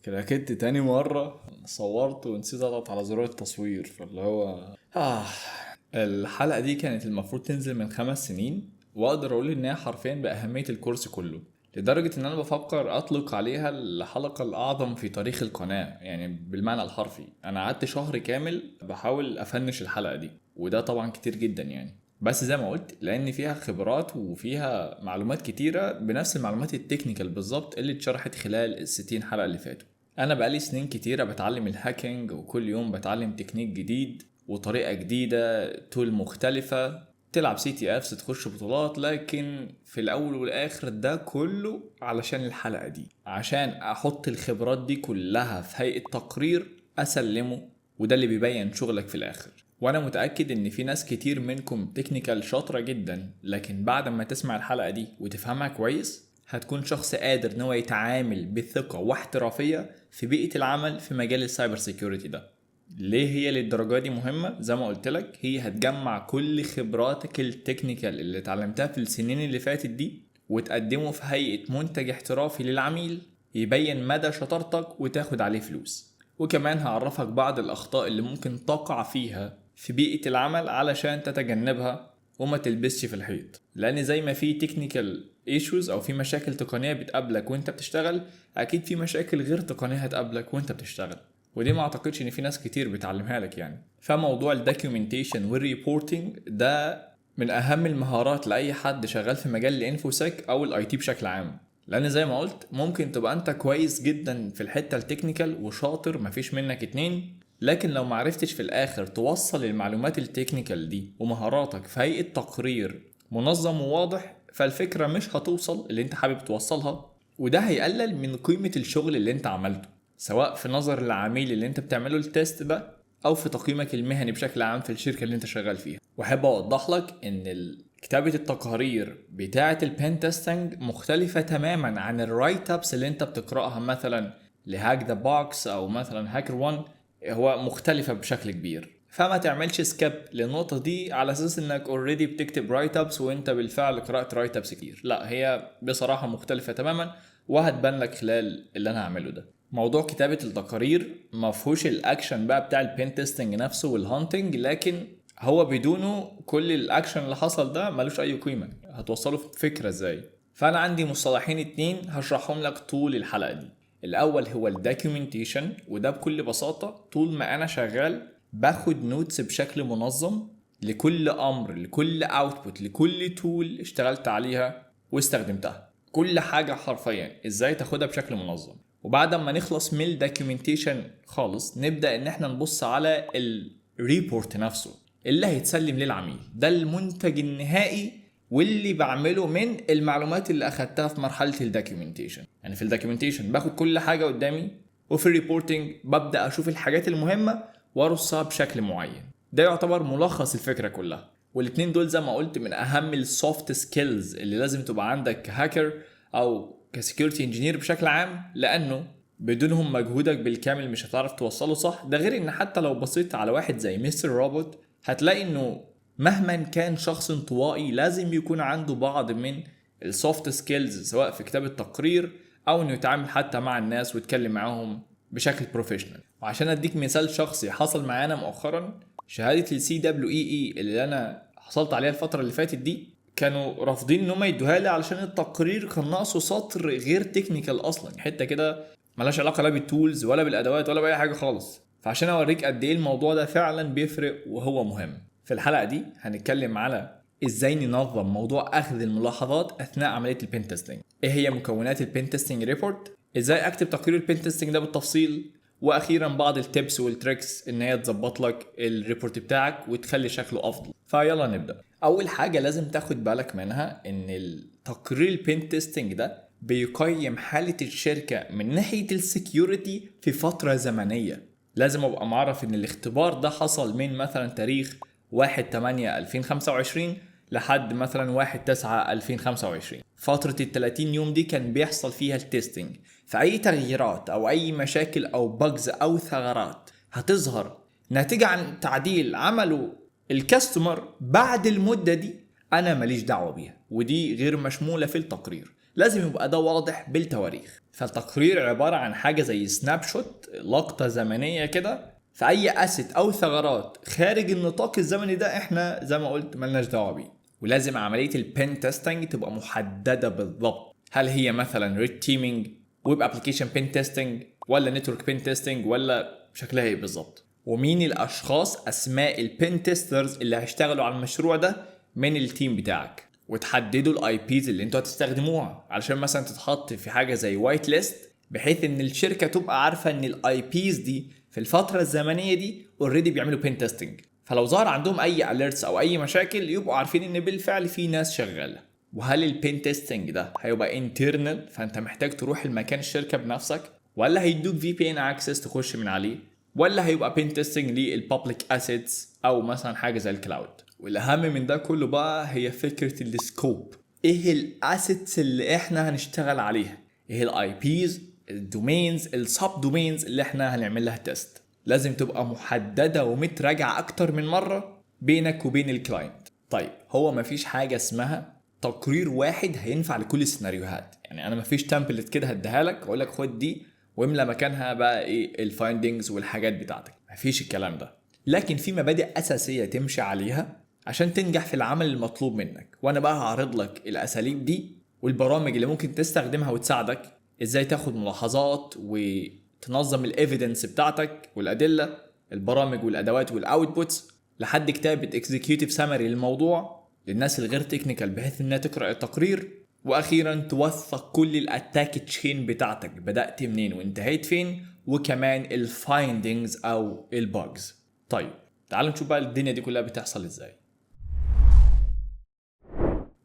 كلاكيت تاني مرة، صورت ونسيت اضغط على زرار التصوير، فاللي هو الحلقة دي كانت المفروض تنزل من 5 سنين، واقدر اقول انها حرفيا بأهمية الكورس كله، لدرجة ان انا بفكر اطلق عليها الحلقة الاعظم في تاريخ القناة، يعني بالمعنى الحرفي. انا قعدت شهر كامل بحاول افنش الحلقة دي، وده طبعا كتير جدا يعني، بس زي ما قلت لان فيها خبرات وفيها معلومات كتيرة بنفس المعلومات ال technical بالظبط اللي اتشرحت خلال ال 60 حلقة اللي فاتوا. انا بقالي سنين كتيرة بتعلم ال hacking، وكل يوم بتعلم تكنيك جديد وطريقة جديدة، tool مختلفة، تلعب CTFs، تخش بطولات، لكن في الاول والاخر ده كله علشان الحلقة دي، عشان احط الخبرات دي كلها في هيئة تقرير اسلمه، وده اللي بيبين شغلك في الاخر. وانا متاكد ان في ناس كتير منكم technical شاطرة جدا، لكن بعد ما تسمع الحلقة دي وتفهمها كويس هتكون شخص قادر ان هو يتعامل بثقة واحترافيه في بيئة العمل في مجال ال cyber security ده. ليه هي للدرجة دي مهمه؟ زي ما قلت لك، هي هتجمع كل خبراتك ال technical اللي اتعلمتها في السنين اللي فاتت دي وتقدمه في هيئة منتج احترافي للعميل يبين مدى شطارتك وتاخد عليه فلوس. وكمان هعرفك بعض الأخطاء اللي ممكن تقع فيها في بيئة العمل علشان تتجنبها وما تلبسش في الحيط، لأن زي ما في technical issues أو في مشاكل تقنية بتقابلك وانت بتشتغل، أكيد في مشاكل غير تقنية هتقابلك وانت بتشتغل، ودي ما اعتقدش ان في ناس كتير بتعلمها لك يعني. فموضوع ال documentation وال reporting ده من اهم المهارات لاي حد شغال في مجال ال infosec او ال IT بشكل عام، لان زي ما قلت ممكن تبقى انت كويس جدا في الحتة ال technical وشاطر مفيش منك اتنين، لكن لو معرفتش في الاخر توصل المعلومات ال technical دي ومهاراتك في هيئة تقرير منظم وواضح، فالفكرة مش هتوصل اللي انت حابب توصلها، وده هيقلل من قيمة الشغل اللي انت عملته، سواء في نظر العميل اللي انت بتعمله ال test ده او في تقييمك المهني بشكل عام في الشركة اللي انت شغال فيها. واحب اوضح لك ان كتابة التقارير بتاعة ال pen testing مختلفة تماما عن ال write ups اللي انت بتقراها مثلا ل Hack The Box او مثلا HackerOne، هو مختلفة بشكل كبير، فما تعملش skip للنقطة دي على اساس انك already بتكتب write ups وانت بالفعل قرأت write ups كتير. لا، هي بصراحة مختلفة تماما وهتبان لك خلال اللي انا هعمله ده. موضوع كتابة التقارير ما فيهوش الاكشن بقى بتاع ال pen testing نفسه وال hunting، لكن هو بدونه كل الاكشن اللي حصل ده ملوش اي قيمة، هتوصله فكرة ازاي؟ فانا عندي مصطلحين اتنين هشرحهم لك طول الحلقة دي. الاول هو ال documentation، وده بكل بساطة طول ما انا شغال باخد notes بشكل منظم لكل امر، لكل output، لكل tool اشتغلت عليها واستخدمتها، كل حاجة حرفيا ازاي تاخدها بشكل منظم. وبعد ما نخلص من ال documentation خالص نبدا ان احنا نبص على ال report نفسه اللي هيتسلم للعميل، ده المنتج النهائي واللي بعمله من المعلومات اللي اخدتها في مرحلة ال documentation. يعني في ال documentation باخد كل حاجة قدامي، وفي ال reporting ببدا اشوف الحاجات المهمة وارصها بشكل معين. ده يعتبر ملخص الفكرة كلها. والاتنين دول زي ما قلت من اهم ال soft skills اللي لازم تبقى عندك كهاكر او ك security engineer بشكل عام، لانه بدونهم مجهودك بالكامل مش هتعرف توصله صح. ده غير ان حتى لو بصيت على واحد زي Mr. Robot هتلاقي انه مهما كان شخص انطوائي لازم يكون عنده بعض من ال soft skills، سواء في كتابة تقرير او انه يتعامل حتى مع الناس ويتكلم معاهم بشكل professional. وعشان اديك مثال شخصي حصل معانا مؤخرا، شهادة ال CWEE اللي انا حصلت عليها الفترة اللي فاتت دي كانوا رافضين ان هم يدوها لي علشان التقرير كان ناقصه سطر غير technical اصلا، حتة كده ملهاش علاقة لا بال tools ولا بالادوات ولا باي حاجة خالص. فعشان اوريك قد ايه الموضوع ده فعلا بيفرق وهو مهم، في الحلقة دي هنتكلم على ازاي ننظم موضوع اخذ الملاحظات اثناء عملية ال pen testing، ايه هي مكونات ال pen testing report، ازاي اكتب تقرير ال pen testing ده بالتفصيل، واخيرا بعض ال tips وال tricks ان هي تظبط لك ال report بتاعك وتخلي شكله افضل. فيلا نبدا. اول حاجة لازم تاخد بالك منها ان التقرير ال pen testing ده بيقيم حاله الشركة من ناحية ال security في فترة زمنيه. لازم ابقى معرف ان الاختبار ده حصل من مثلا تاريخ 1/8/2025 لحد مثلا 1/9/2025، فترة ال 30 يوم دي كان بيحصل فيها ال testing. فأي تغييرات أو أي مشاكل أو bugs أو ثغرات هتظهر ناتجة عن تعديل عمله ال customer بعد المدة دي أنا ماليش دعوة بيها، ودي غير مشمولة في التقرير. لازم يبقى ده واضح بالتواريخ. فالتقرير عبارة عن حاجة زي snapshot، لقطة زمنية كده، في اي asset او ثغرات خارج النطاق الزمني ده احنا زي ما قلت ملناش دعوه بيه. ولازم عملية ال pen testing تبقى محددة بالضبط، هل هي مثلا red teaming، web application pen testing، ولا network pen testing، ولا شكلها ايه بالظبط، ومين الاشخاص، اسماء ال pen testers اللي هيشتغلوا على المشروع ده من ال team بتاعك، وتحددوا ال IPs اللي انتوا هتستخدموها علشان مثلا تتحط في حاجة زي white list، بحيث ان الشركة تبقى عارفه ان ال IPs دي في الفترة الزمنية دي already بيعملوا pen testing، فلو ظهر عندهم اي alerts او اي مشاكل يبقوا عارفين ان بالفعل في ناس شغاله. وهل ال pen testing ده هيبقى internal، فانت محتاج تروح المكان الشركة بنفسك، ولا هيدوك VPN access تخش من عليه، ولا هيبقى pen testing لل public assets او مثلا حاجة زي ال cloud؟ والاهم من ده كله بقى هي فكرة ال scope، ايه ال assets اللي احنا هنشتغل عليها، ايه ال IPs، ال domains، ال sub domains اللي احنا هنعمل لها test. لازم تبقى محددة ومتراجعه اكتر من مرة بينك وبين ال client. طيب، هو مفيش حاجة اسمها تقرير واحد هينفع لكل السيناريوهات، يعني انا مفيش template كده هديها لك واقول لك خد دي واملى مكانها بقى ايه ال findings والحاجات بتاعتك، مفيش الكلام ده. لكن في مبادئ اساسية تمشي عليها عشان تنجح في العمل المطلوب منك، وانا بقى هعرض لك الاساليب دي والبرامج اللي ممكن تستخدمها وتساعدك ازاي تاخد ملاحظات وتنظم ال evidence بتاعتك والادله، البرامج والادوات وال outputs، لحد كتابه executive summary للموضوع للناس الغير technical بحيث انها تقرا التقرير، واخيرا توثق كل ال attack chain بتاعتك، بدات منين وانتهيت فين، وكمان ال findings او ال bugs. طيب، تعالوا نشوف بقى الدنيا دي كلها بتحصل ازاي.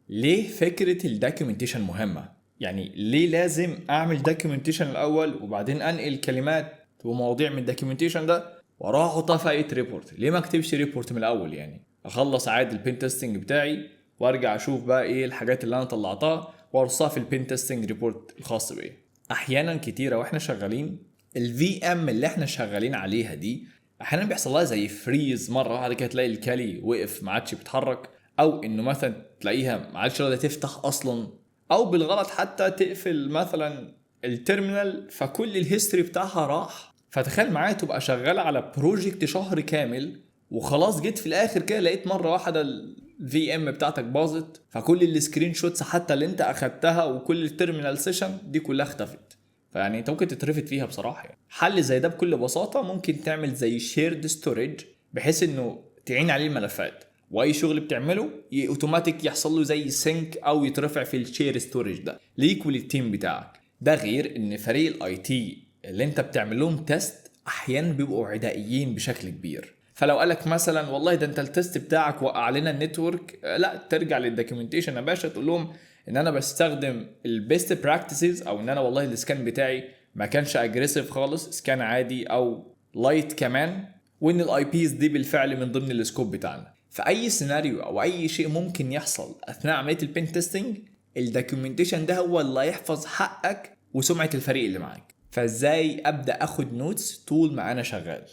ليه فكرة ال documentation مهمة؟ يعني ليه لازم اعمل documentation الاول وبعدين انقل كلمات ومواضيع من ال documentation ده واروح احطها في اي report؟ ليه ما اكتبش report من الاول؟ يعني اخلص عادي ال pen testing بتاعي وارجع اشوف بقى ايه الحاجات اللي انا طلعتها وارصها في ال pen testing report الخاص بيا. احيانا كتيرة واحنا شغالين، ال VM اللي احنا شغالين عليها دي احيانا بيحصل لها زي freeze مرة واحدة كده، تلاقي ال Kali وقف ما عادش بيتحرك، او انه مثلا تلاقيها ما عادش راضية تفتح اصلا، او بالغلط حتى تقفل مثلا ال terminal فكل ال history بتاعها راح. فتخيل معايا تبقى شغال على project شهر كامل وخلاص جيت في الاخر كده لقيت مرة واحدة ال VM بتاعتك باظت، فكل ال screenshots حتى اللي انت اخدتها وكل ال terminal session دي كلها اختفت. فيعني انت ممكن تترفد فيها بصراحه. يعني حل زي ده بكل بساطة ممكن تعمل زي shared storage بحيث انه تعين عليه الملفات، واي شغل بتعمله اوتوماتيك يحصل له زي sync او يترفع في ال shared storage ده ليك ولل team بتاعك. ده غير ان فريق ال IT اللي انت بتعمل لهم test احيانا بيبقوا عدائيين بشكل كبير، فلو قالك مثلا والله ده انت ال test بتاعك وقع لنا ال network، لا، ترجع لل documentation يا باشا، تقول لهم ان انا بستخدم ال best practices، او ان انا والله ال scan بتاعي ما كانش aggressive خالص، scan عادي او light كمان، وان ال IPs دي بالفعل من ضمن ال scope بتاعنا. فاي سيناريو او اي شيء ممكن يحصل اثناء عملية ال pen testing، ال documentation ده هو اللي هيحفظ حقك وسمعه الفريق اللي معاك. فازاي ابدا اخد notes طول ما انا شغال؟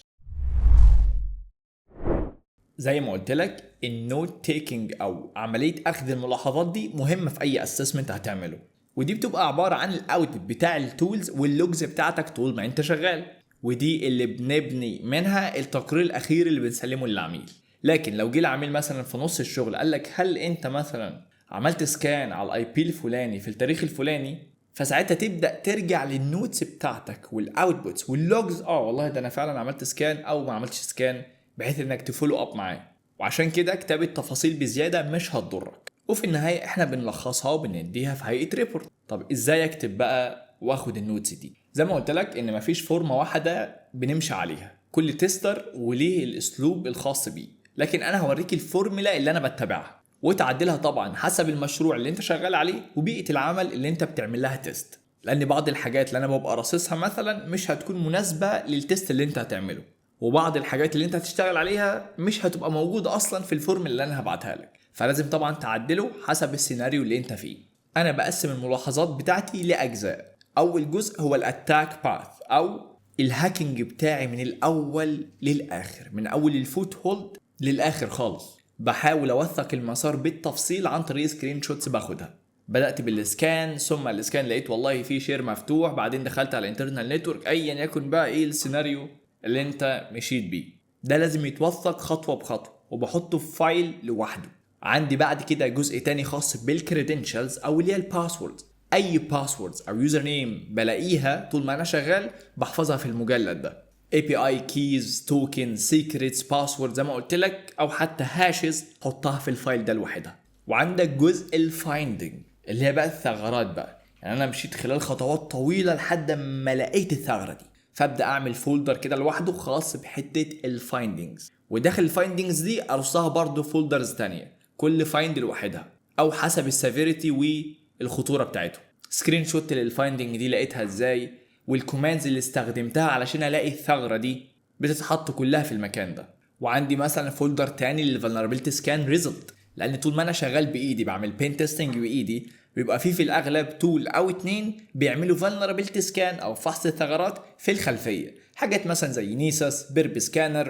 زي ما قلت لك، ال note taking او عملية اخذ الملاحظات دي مهمة في اي assessment هتعمله، ودي بتبقى عبارة عن ال output بتاع ال tools وال logs بتاعتك طول ما انت شغال، ودي اللي بنبني منها التقرير الاخير اللي بنسلمه للعميل. لكن لو جه العميل مثلا في نص الشغل قال لك هل انت مثلا عملت scan على ال IP الفلاني في التاريخ الفلاني؟ فساعتها تبدا ترجع لل notes بتاعتك وال outputs وال logs، اه والله ده انا فعلا عملت scan او ما عملتش scan، بحيث انك ت follow up معاه. وعشان كده كتابة تفاصيل بزيادة مش هتضرك، وفي النهاية احنا بنلخصها وبنديها في هيئة report. طب ازاي اكتب بقى واخد ال notes دي؟ زي ما قلت لك ان مفيش فورمة واحدة بنمشي عليها، كل tester وليه الاسلوب الخاص بيه، لكن انا هوريك الفورمولا اللي انا بتبعها وتعدلها طبعا حسب المشروع اللي انت شغال عليه وبيئة العمل اللي انت بتعمل لها test، لان بعض الحاجات اللي انا ببقى راصصها مثلا مش هتكون مناسبة لل test اللي انت هتعمله، وبعض الحاجات اللي انت هتشتغل عليها مش هتبقى موجودة اصلا في ال form اللي انا هبعتها لك، فلازم طبعا تعدله حسب السيناريو اللي انت فيه. انا بقسم الملاحظات بتاعتي لاجزاء. اول جزء هو ال attack path او ال hacking بتاعي من الاول للاخر، من اول ال foothold للاخر خالص. بحاول اوثق المسار بالتفصيل عن طريق screenshots باخدها. بدات بال scan، ثم ال scan لقيت والله في share مفتوح، بعدين دخلت على ال internal network، ايا يكن بقى ايه السيناريو اللي انت مشيت بيه، ده لازم يتوثق خطوة بخطوة وبحطه في file لوحده. عندي بعد كده جزء تاني خاص بال credentials او اللي هي ال password. اي passwords او username بلاقيها طول ما انا شغال بحفظها في المجلد ده، API keys، token، secrets، password زي ما قلت لك، او حتى hashes حطها في ال file ده لوحدها. وعندك جزء ال finding اللي هي بقى الثغرات بقى، يعني انا مشيت خلال خطوات طويلة لحد ما لقيت الثغرة دي، فابدا اعمل folder كده لوحده خاص بحته ال findings، وداخل ال findings دي ارصها برضو folders تانية، كل find لوحدها او حسب ال severity والخطوره بتاعته. screenshot لل finding دي لقيتها ازاي، وال commands اللي استخدمتها علشان الاقي الثغرة دي بتتحط كلها في المكان ده. وعندي مثلا folder تاني لل vulnerability scan result، لان طول ما انا شغال بايدي بعمل pen testing بايدي، بيبقى في الاغلب tool او اتنين بيعملوا vulnerability scan او فحص الثغرات في الخلفيه، حاجات مثلا زي Nessus، Burp Scanner،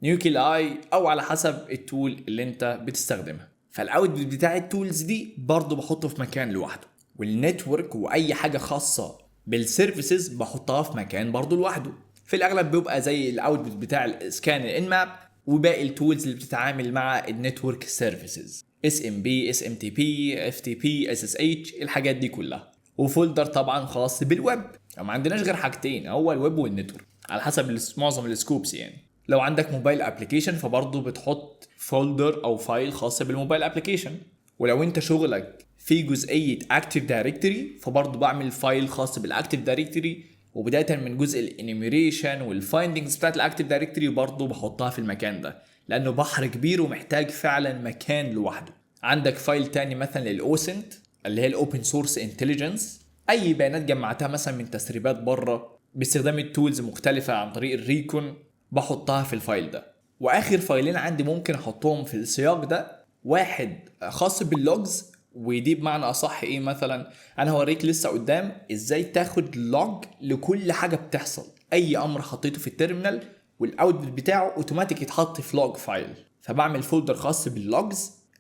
Nuclei، او على حسب ال tool اللي انت بتستخدمها. فال output بتاع ال tools دي برضه بحطه في مكان لوحده، وال network واي حاجة خاصة بال services بحطها في مكان برضه لوحده. في الاغلب بيبقى زي ال output بتاع ال scan ال Nmap وباقي ال tools اللي بتتعامل مع ال network services، اس ام بي، اس ام تي بي، اف تي بي، اس اس اتش، الحاجات دي كلها. و folder طبعا خاص بالويب، ما عندناش غير حاجتين، هو ال web وال network على حسب معظم ال scopes. يعني لو عندك mobile application فبرضه بتحط folder او file خاص بال mobile application، ولو انت شغلك في جزئية Active Directory فبرضه بعمل file خاص بال Active Directory، وبداية من جزء ال enumeration وال findings بتاعت ال Active Directory برضه بحطها في المكان ده، لانه بحر كبير ومحتاج فعلا مكان لوحده. عندك file تاني مثلا لل OSINT اللي هي ال open source intelligence، اي بيانات جمعتها مثلا من تسريبات بره باستخدام ال tools مختلفة عن طريق ال recon بحطها في ال file ده. واخر فايلين عندي ممكن احطهم في السياق ده، واحد خاص بال logs، ودي بمعنى اصح ايه، مثلا انا هوريك لسه قدام ازاي تاخد log لكل حاجة بتحصل، اي امر حطيته في ال terminal وال output بتاعه اوتوماتيك يتحط في log file، فبعمل folder خاص بال logs،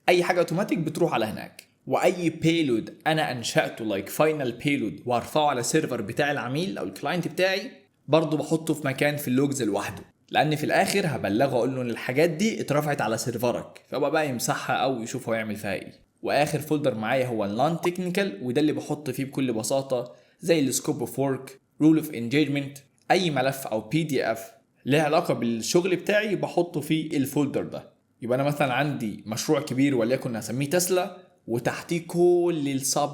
اي حاجة اوتوماتيك بتروح على هناك. واي payload انا انشاته like final payload وارفعه على server بتاع العميل او ال client بتاعي برضه بحطه في مكان في ال logs لوحده، لان في الاخر هبلغه اقول له ان الحاجات دي اترفعت على سيرفرك، فهو بقى يمسحها او يشوف هو يعمل فيها ايه. واخر folder معايا هو ال non technical، وده اللي بحط فيه بكل بساطة زي ال scope of work، rule of engagement، اي ملف او PDF ليه علاقة بالشغل بتاعي بحطه في ال folder ده. يبقى انا مثلا عندي مشروع كبير وليكن هسميه تسلا، وتحتيه كل ال sub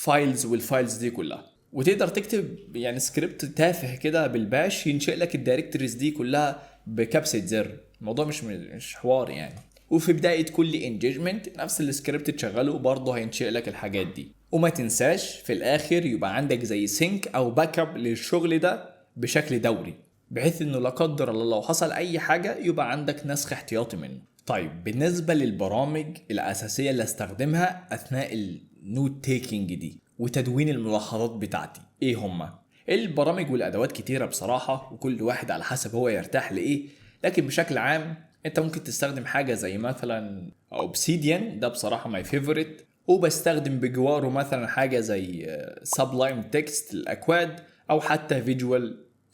files وال files دي كلها، وتقدر تكتب يعني سكريبت تافه كده بال bash ينشئ لك ال directories دي كلها بكبسه زر، الموضوع مش حوار يعني. وفي بداية كل engagement نفس السكريبت تشغله برضه هينشئ لك الحاجات دي. وما تنساش في الاخر يبقى عندك زي sync او backup للشغل ده بشكل دوري، بحيث انه لا قدر الله لو حصل اي حاجة يبقى عندك نسخ احتياطي منه. طيب بالنسبة للبرامج الاساسية اللي استخدمها اثناء ال note taking دي وتدوين الملاحظات بتاعتي، ايه هما البرامج والادوات؟ كتيرة بصراحة، وكل واحد على حسب هو يرتاح لايه، لكن بشكل عام انت ممكن تستخدم حاجة زي مثلا Obsidian، ده بصراحة my favorite، وبستخدم بجواره مثلا حاجة زي Sublime Text الاكواد، او حتى Visual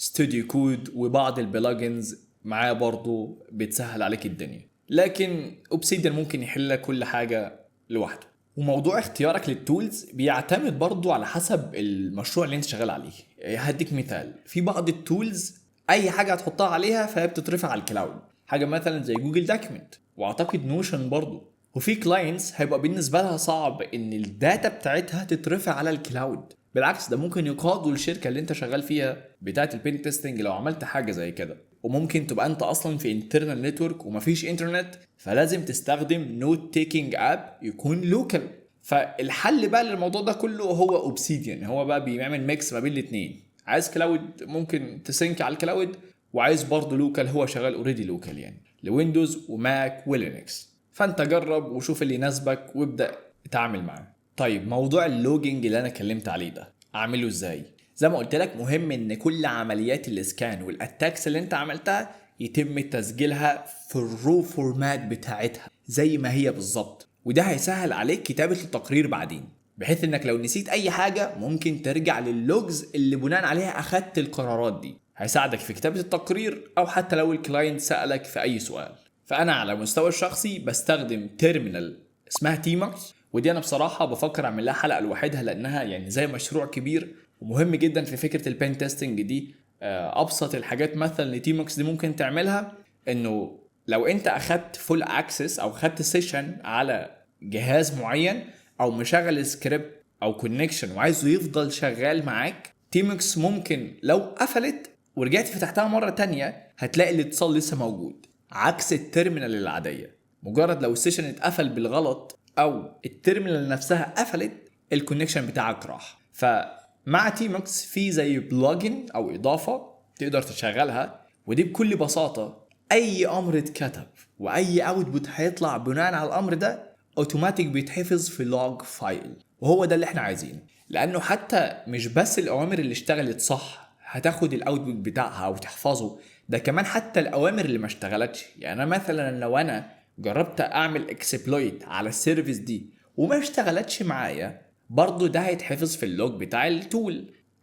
Studio Code، وبعض ال plugins معاه برضو بتسهل عليك الدنيا، لكن Obsidian ممكن يحل لك كل حاجة لوحده. وموضوع اختيارك لل tools بيعتمد برضو على حسب المشروع اللي انت شغال عليه. هديك مثال، في بعض ال tools اي حاجة هتحطها عليها فهي بتترفع على ال cloud، حاجة مثلا زي Google Document واعتقد Notion برضو. وفي clients هيبقى بالنسبة لها صعب ان ال data بتاعتها تترفع على ال cloud، بالعكس ده ممكن يقاضوا الشركة اللي انت شغال فيها بتاعه ال pen testing لو عملت حاجة زي كده. وممكن تبقى انت اصلا في internal network ومفيش انترنت، فلازم تستخدم note taking app يكون local. فالحل بقى للموضوع ده كله هو Obsidian، هو بقى بيعمل mix ما بين الاثنين، عايز cloud ممكن ت sync على ال cloud، وعايز برضه local هو شغال already local يعني ل Windows و Mac و Linux. فانت جرب وشوف اللي يناسبك وابدا اتعامل معاه. طيب موضوع ال logging اللي انا اتكلمت عليه ده اعمله ازاي؟ زي ما قلت لك مهم ان كل عمليات ال scan وال attacks اللي انت عملتها يتم تسجيلها في ال raw format بتاعتها زي ما هي بالظبط، وده هيسهل عليك كتابة التقرير بعدين. بحيث انك لو نسيت اي حاجة ممكن ترجع لل logs اللي بناء عليها اخدت القرارات دي. هيساعدك في كتابه التقرير او حتى لو ال client سالك في اي سؤال. فانا على مستوى الشخصي بستخدم terminal اسمها tmux، ودي انا بصراحة بفكر اعمل لها حلقة لوحدها لانها يعني زي مشروع كبير ومهم جدا في فكرة ال pen testing دي. ابسط الحاجات مثلا اللي tmux دي ممكن تعملها انه لو انت اخدت full access او اخدت session على جهاز معين او مشغل سكريبت او connection وعايزه يفضل شغال معاك، tmux ممكن لو قفلت ورجعت فتحتها مرة تانية هتلاقي الاتصال لسه موجود، عكس ال terminal العاديه. مجرد لو ال session اتقفل بالغلط او ال terminal نفسها قفلت، ال connection بتاعك راح. فمع tmux في زي plugin او اضافه تقدر تشغلها، ودي بكل بساطة اي امر اتكتب واي output هيطلع بناء على الامر ده اوتوماتيك بيتحفظ في log file، وهو ده اللي احنا عايزينه. لانه حتى مش بس الاوامر اللي اشتغلت صح هتاخد ال output بتاعها وتحفظه، ده كمان حتى الاوامر اللي ما اشتغلتش. يعني انا مثلا لو انا جربت اعمل exploit على ال service دي وما اشتغلتش معايا، برضو ده هيتحفظ في ال log بتاع ال tool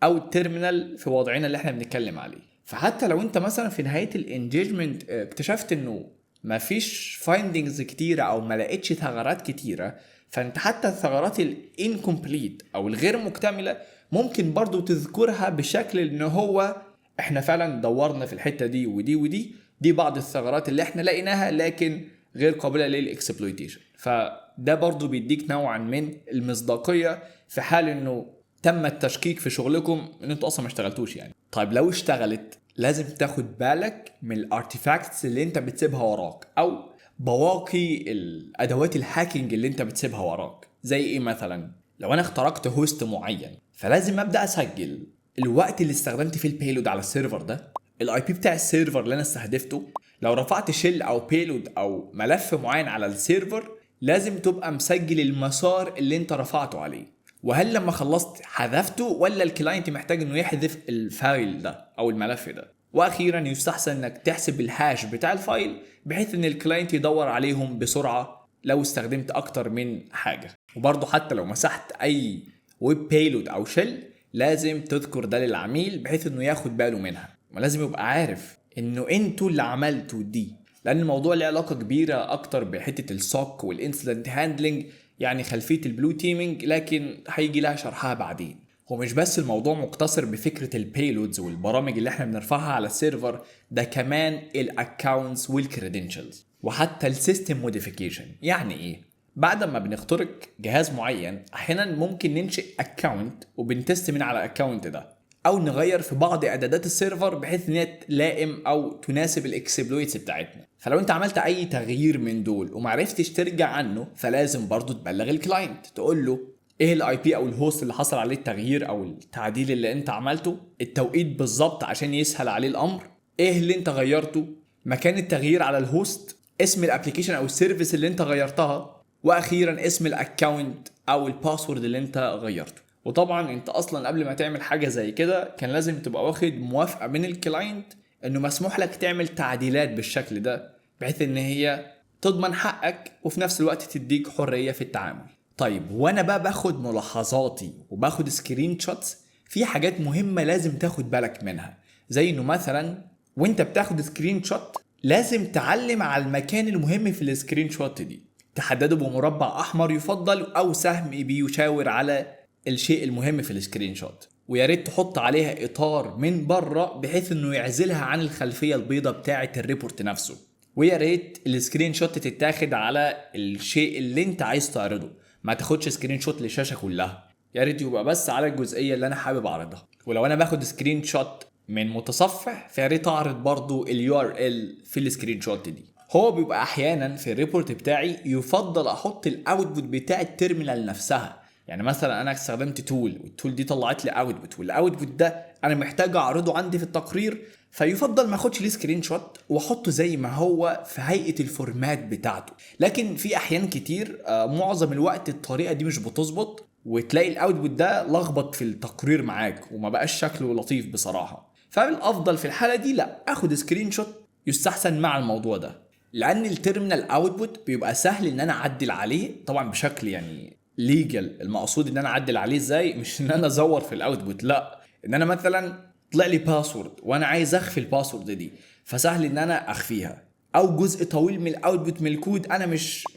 او ال terminal في وضعنا اللي احنا بنتكلم عليه. فحتى لو انت مثلا في نهاية ال engagement اكتشفت انه مفيش findings كتيرة او ما لقيتش ثغرات كتيره، فانت حتى الثغرات ال incomplete او الغير مكتملة ممكن برضو تذكرها بشكل ان هو احنا فعلا دورنا في الحتة دي ودي ودي، دي بعض الثغرات اللي احنا لقيناها لكن غير قابله لل exploitation. فده برضو بيديك نوعا من المصداقية في حال انه تم التشكيك في شغلكم ان انتوا اصلا ما اشتغلتوش يعني. طيب لو اشتغلت لازم تاخد بالك من ال artifacts اللي انت بتسيبها وراك او بواقي الادوات ال hacking اللي انت بتسيبها وراك. زي ايه مثلا؟ لو انا اخترقت host معين فلازم ابدا اسجل الوقت اللي استخدمت فيه ال payload على ال server ده، ال IP بتاع ال server اللي انا استهدفته. لو رفعت shell او payload او ملف معين على ال server لازم تبقى مسجل المسار اللي انت رفعته عليه، وهل لما خلصت حذفته ولا ال client محتاج انه يحذف ال file ده او الملف ده. واخيرا يستحسن انك تحسب ال hash بتاع ال file بحيث ان ال client يدور عليهم بسرعة لو استخدمت اكتر من حاجة. وبرضه حتى لو مسحت اي web payload او shell لازم تذكر ده للعميل بحيث انه ياخد باله منها، ولازم يبقى عارف انه انتوا اللي عملتوا دي، لان الموضوع له علاقة كبيرة اكتر بحته ال SOC وال incident handling، يعني خلفية ال blue teaming، لكن هيجي لها شرحها بعدين. هو مش بس الموضوع مقتصر بفكره ال payloads والبرامج اللي احنا بنرفعها على ال server، ده كمان ال accounts وال credentials وحتى ال system modification. يعني ايه؟ بعد ما بنخترق جهاز معين احيانا ممكن ننشئ account وبن test من على ال account ده، او نغير في بعض اعدادات ال server بحيث ان هي تلائم او تناسب ال exploits بتاعتنا. فلو انت عملت اي تغيير من دول ومعرفتش ترجع عنه فلازم برضو تبلغ ال client، تقول له ايه ال IP او ال host اللي حصل عليه التغيير او التعديل اللي انت عملته، التوقيت بالظبط عشان يسهل عليه الامر، ايه اللي انت غيرته، مكان التغيير على ال host، اسم ال application او ال service اللي انت غيرتها، واخيرا اسم ال account او ال password اللي انت غيرته. وطبعا انت اصلا قبل ما تعمل حاجة زي كده كان لازم تبقى واخد موافقة من ال client انه مسموح لك تعمل تعديلات بالشكل ده، بحيث ان هي تضمن حقك وفي نفس الوقت تديك حرية في التعامل. طيب وانا بقى باخد ملاحظاتي وباخد screenshots، في حاجات مهمة لازم تاخد بالك منها، زي انه مثلا وانت بتاخد screenshot لازم تعلم على المكان المهم في ال screenshot دي، تحدده بمربع احمر يفضل او سهم بيشاور على الشيء المهم في ال screenshot، ويا ريت تحط عليها اطار من بره بحيث انه يعزلها عن الخلفية البيضاء بتاعه ال report نفسه. ويا ريت ال screenshot تتاخد على الشيء اللي انت عايز تعرضه، ما تاخدش screenshot للشاشه كلها، يا ريت يبقى بس على الجزئية اللي انا حابب اعرضها. ولو انا باخد screenshot من متصفح فيا ريت اعرض برضو ال URL في ال screenshot دي. هو بيبقى احيانا في ال report بتاعي يفضل احط ال output بتاع ال terminal نفسها، يعني مثلا انا استخدمت tool وال tool دي طلعت لي output، وال output ده انا محتاج اعرضه عندي في التقرير، فيفضل ما اخدش ليه screenshot واحطه زي ما هو في هيئة ال format بتاعته. لكن في احيان كتير معظم الوقت الطريقة دي مش بتظبط، وتلاقي ال output ده لخبط في التقرير معاك وما بقاش شكله لطيف بصراحة. فالافضل في الحالة دي لا اخد screenshot يستحسن مع الموضوع ده، لان ال terminal output بيبقى سهل ان انا اعدل عليه طبعا بشكل يعني legal. المقصود ان انا اعدل عليه ازاي؟ مش ان انا ازور في ال output، لا، ان انا مثلا طلع لي password وانا عايز اخفي ال password دي، فسهل ان انا اخفيها. او جزء طويل من ال output من الكود انا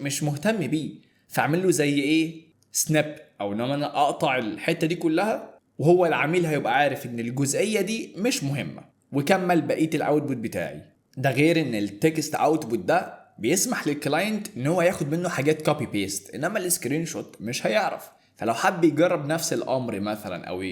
مش مهتم بيه، فاعمل له زي ايه؟ snip، او ان انا اقطع الحتة دي كلها، وهو العميل هيبقى عارف ان الجزئية دي مش مهمة وكمل بقية ال output بتاعي. ده غير ان ال text output ده بيسمح لل client ان هو ياخد منه حاجات copy paste، انما ال screenshot مش هيعرف. فلو حب يجرب نفس الامر مثلا او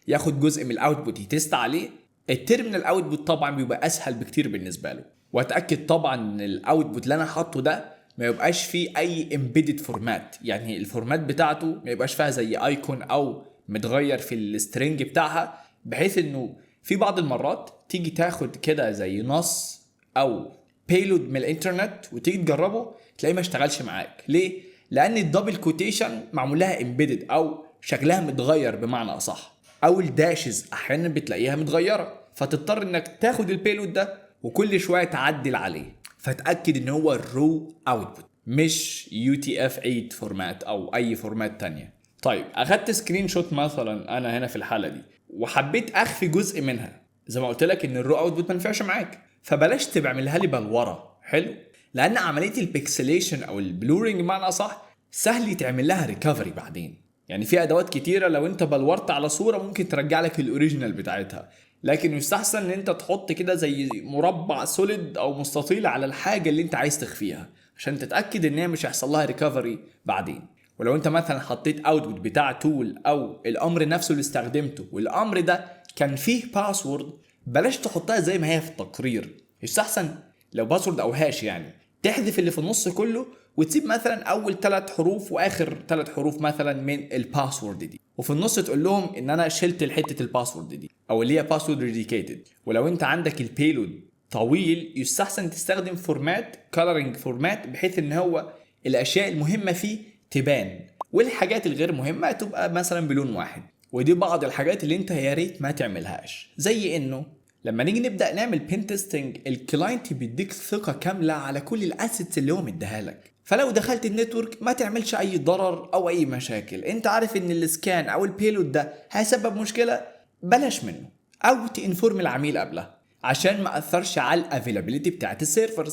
ياخد جزء من ال output ي test عليه، ال terminal output طبعا بيبقى اسهل بكتير بالنسبة له. واتاكد طبعا ان ال output اللي انا حاطه ده ما يبقاش فيه اي embedded format، يعني ال format بتاعته ما يبقاش فيها زي icon او متغير في ال string بتاعها، بحيث انه في بعض المرات تيجي تاخد كده زي نص او payload من الانترنت وتيجي تجربه تلاقيه ما اشتغلش معاك. ليه؟ لان ال double quotation معمول لها embedded او شكلها متغير بمعنى اصح، او ال dashes احيانا بتلاقيها متغيره، فتضطر انك تاخد ال payload ده وكل شوية تعدل عليه. فتاكد ان هو ال raw output مش UTF 8 format او اي format تانية. طيب، اخدت screenshot مثلا انا هنا في الحالة دي وحبيت اخفي جزء منها، زي ما قلت لك ان ال raw output ما ينفعش معاك، فبلاش تعملها لي بلوره. حلو، لان عملية ال pixelation او ال blurring بمعنى اصح سهل يتعمل لها recovery بعدين. يعني في ادوات كتيرة لو انت بلورت على صوره ممكن ترجع لك ال original بتاعتها، لكن يستحسن ان انت تحط كده زي مربع solid او مستطيل على الحاجة اللي انت عايز تخفيها عشان تتاكد ان هي مش هيحصل لها recovery بعدين. ولو انت مثلا حطيت output بتاع tool او الامر نفسه اللي استخدمته والامر ده كان فيه password، بلاش تحطها زي ما هي في التقرير. يستحسن لو password او hash يعني تحذف اللي في النص كله وتسيب مثلا اول 3 حروف واخر 3 حروف مثلا من ال password دي، وفي النص تقول لهم ان انا شلت حتة ال password دي او اللي هي password dedicated. ولو انت عندك ال payload طويل يستحسن تستخدم format coloring format، بحيث ان هو الاشياء المهمة فيه تبان والحاجات الغير مهمة تبقى مثلا بلون واحد. ودي بعض الحاجات اللي انت يا ريت ما تعملهاش، زي انه لما نيجي نبدا نعمل pen testing ال client بيديك ثقة كاملة على كل ال assets اللي هو مديها لك، فلو دخلت ال network ما تعملش اي ضرر او اي مشاكل. انت عارف ان ال scan او ال payload ده هيسبب مشكله، بلاش منه او ت inform العميل قبلها عشان ما اثرش على ال availability بتاعت ال servers،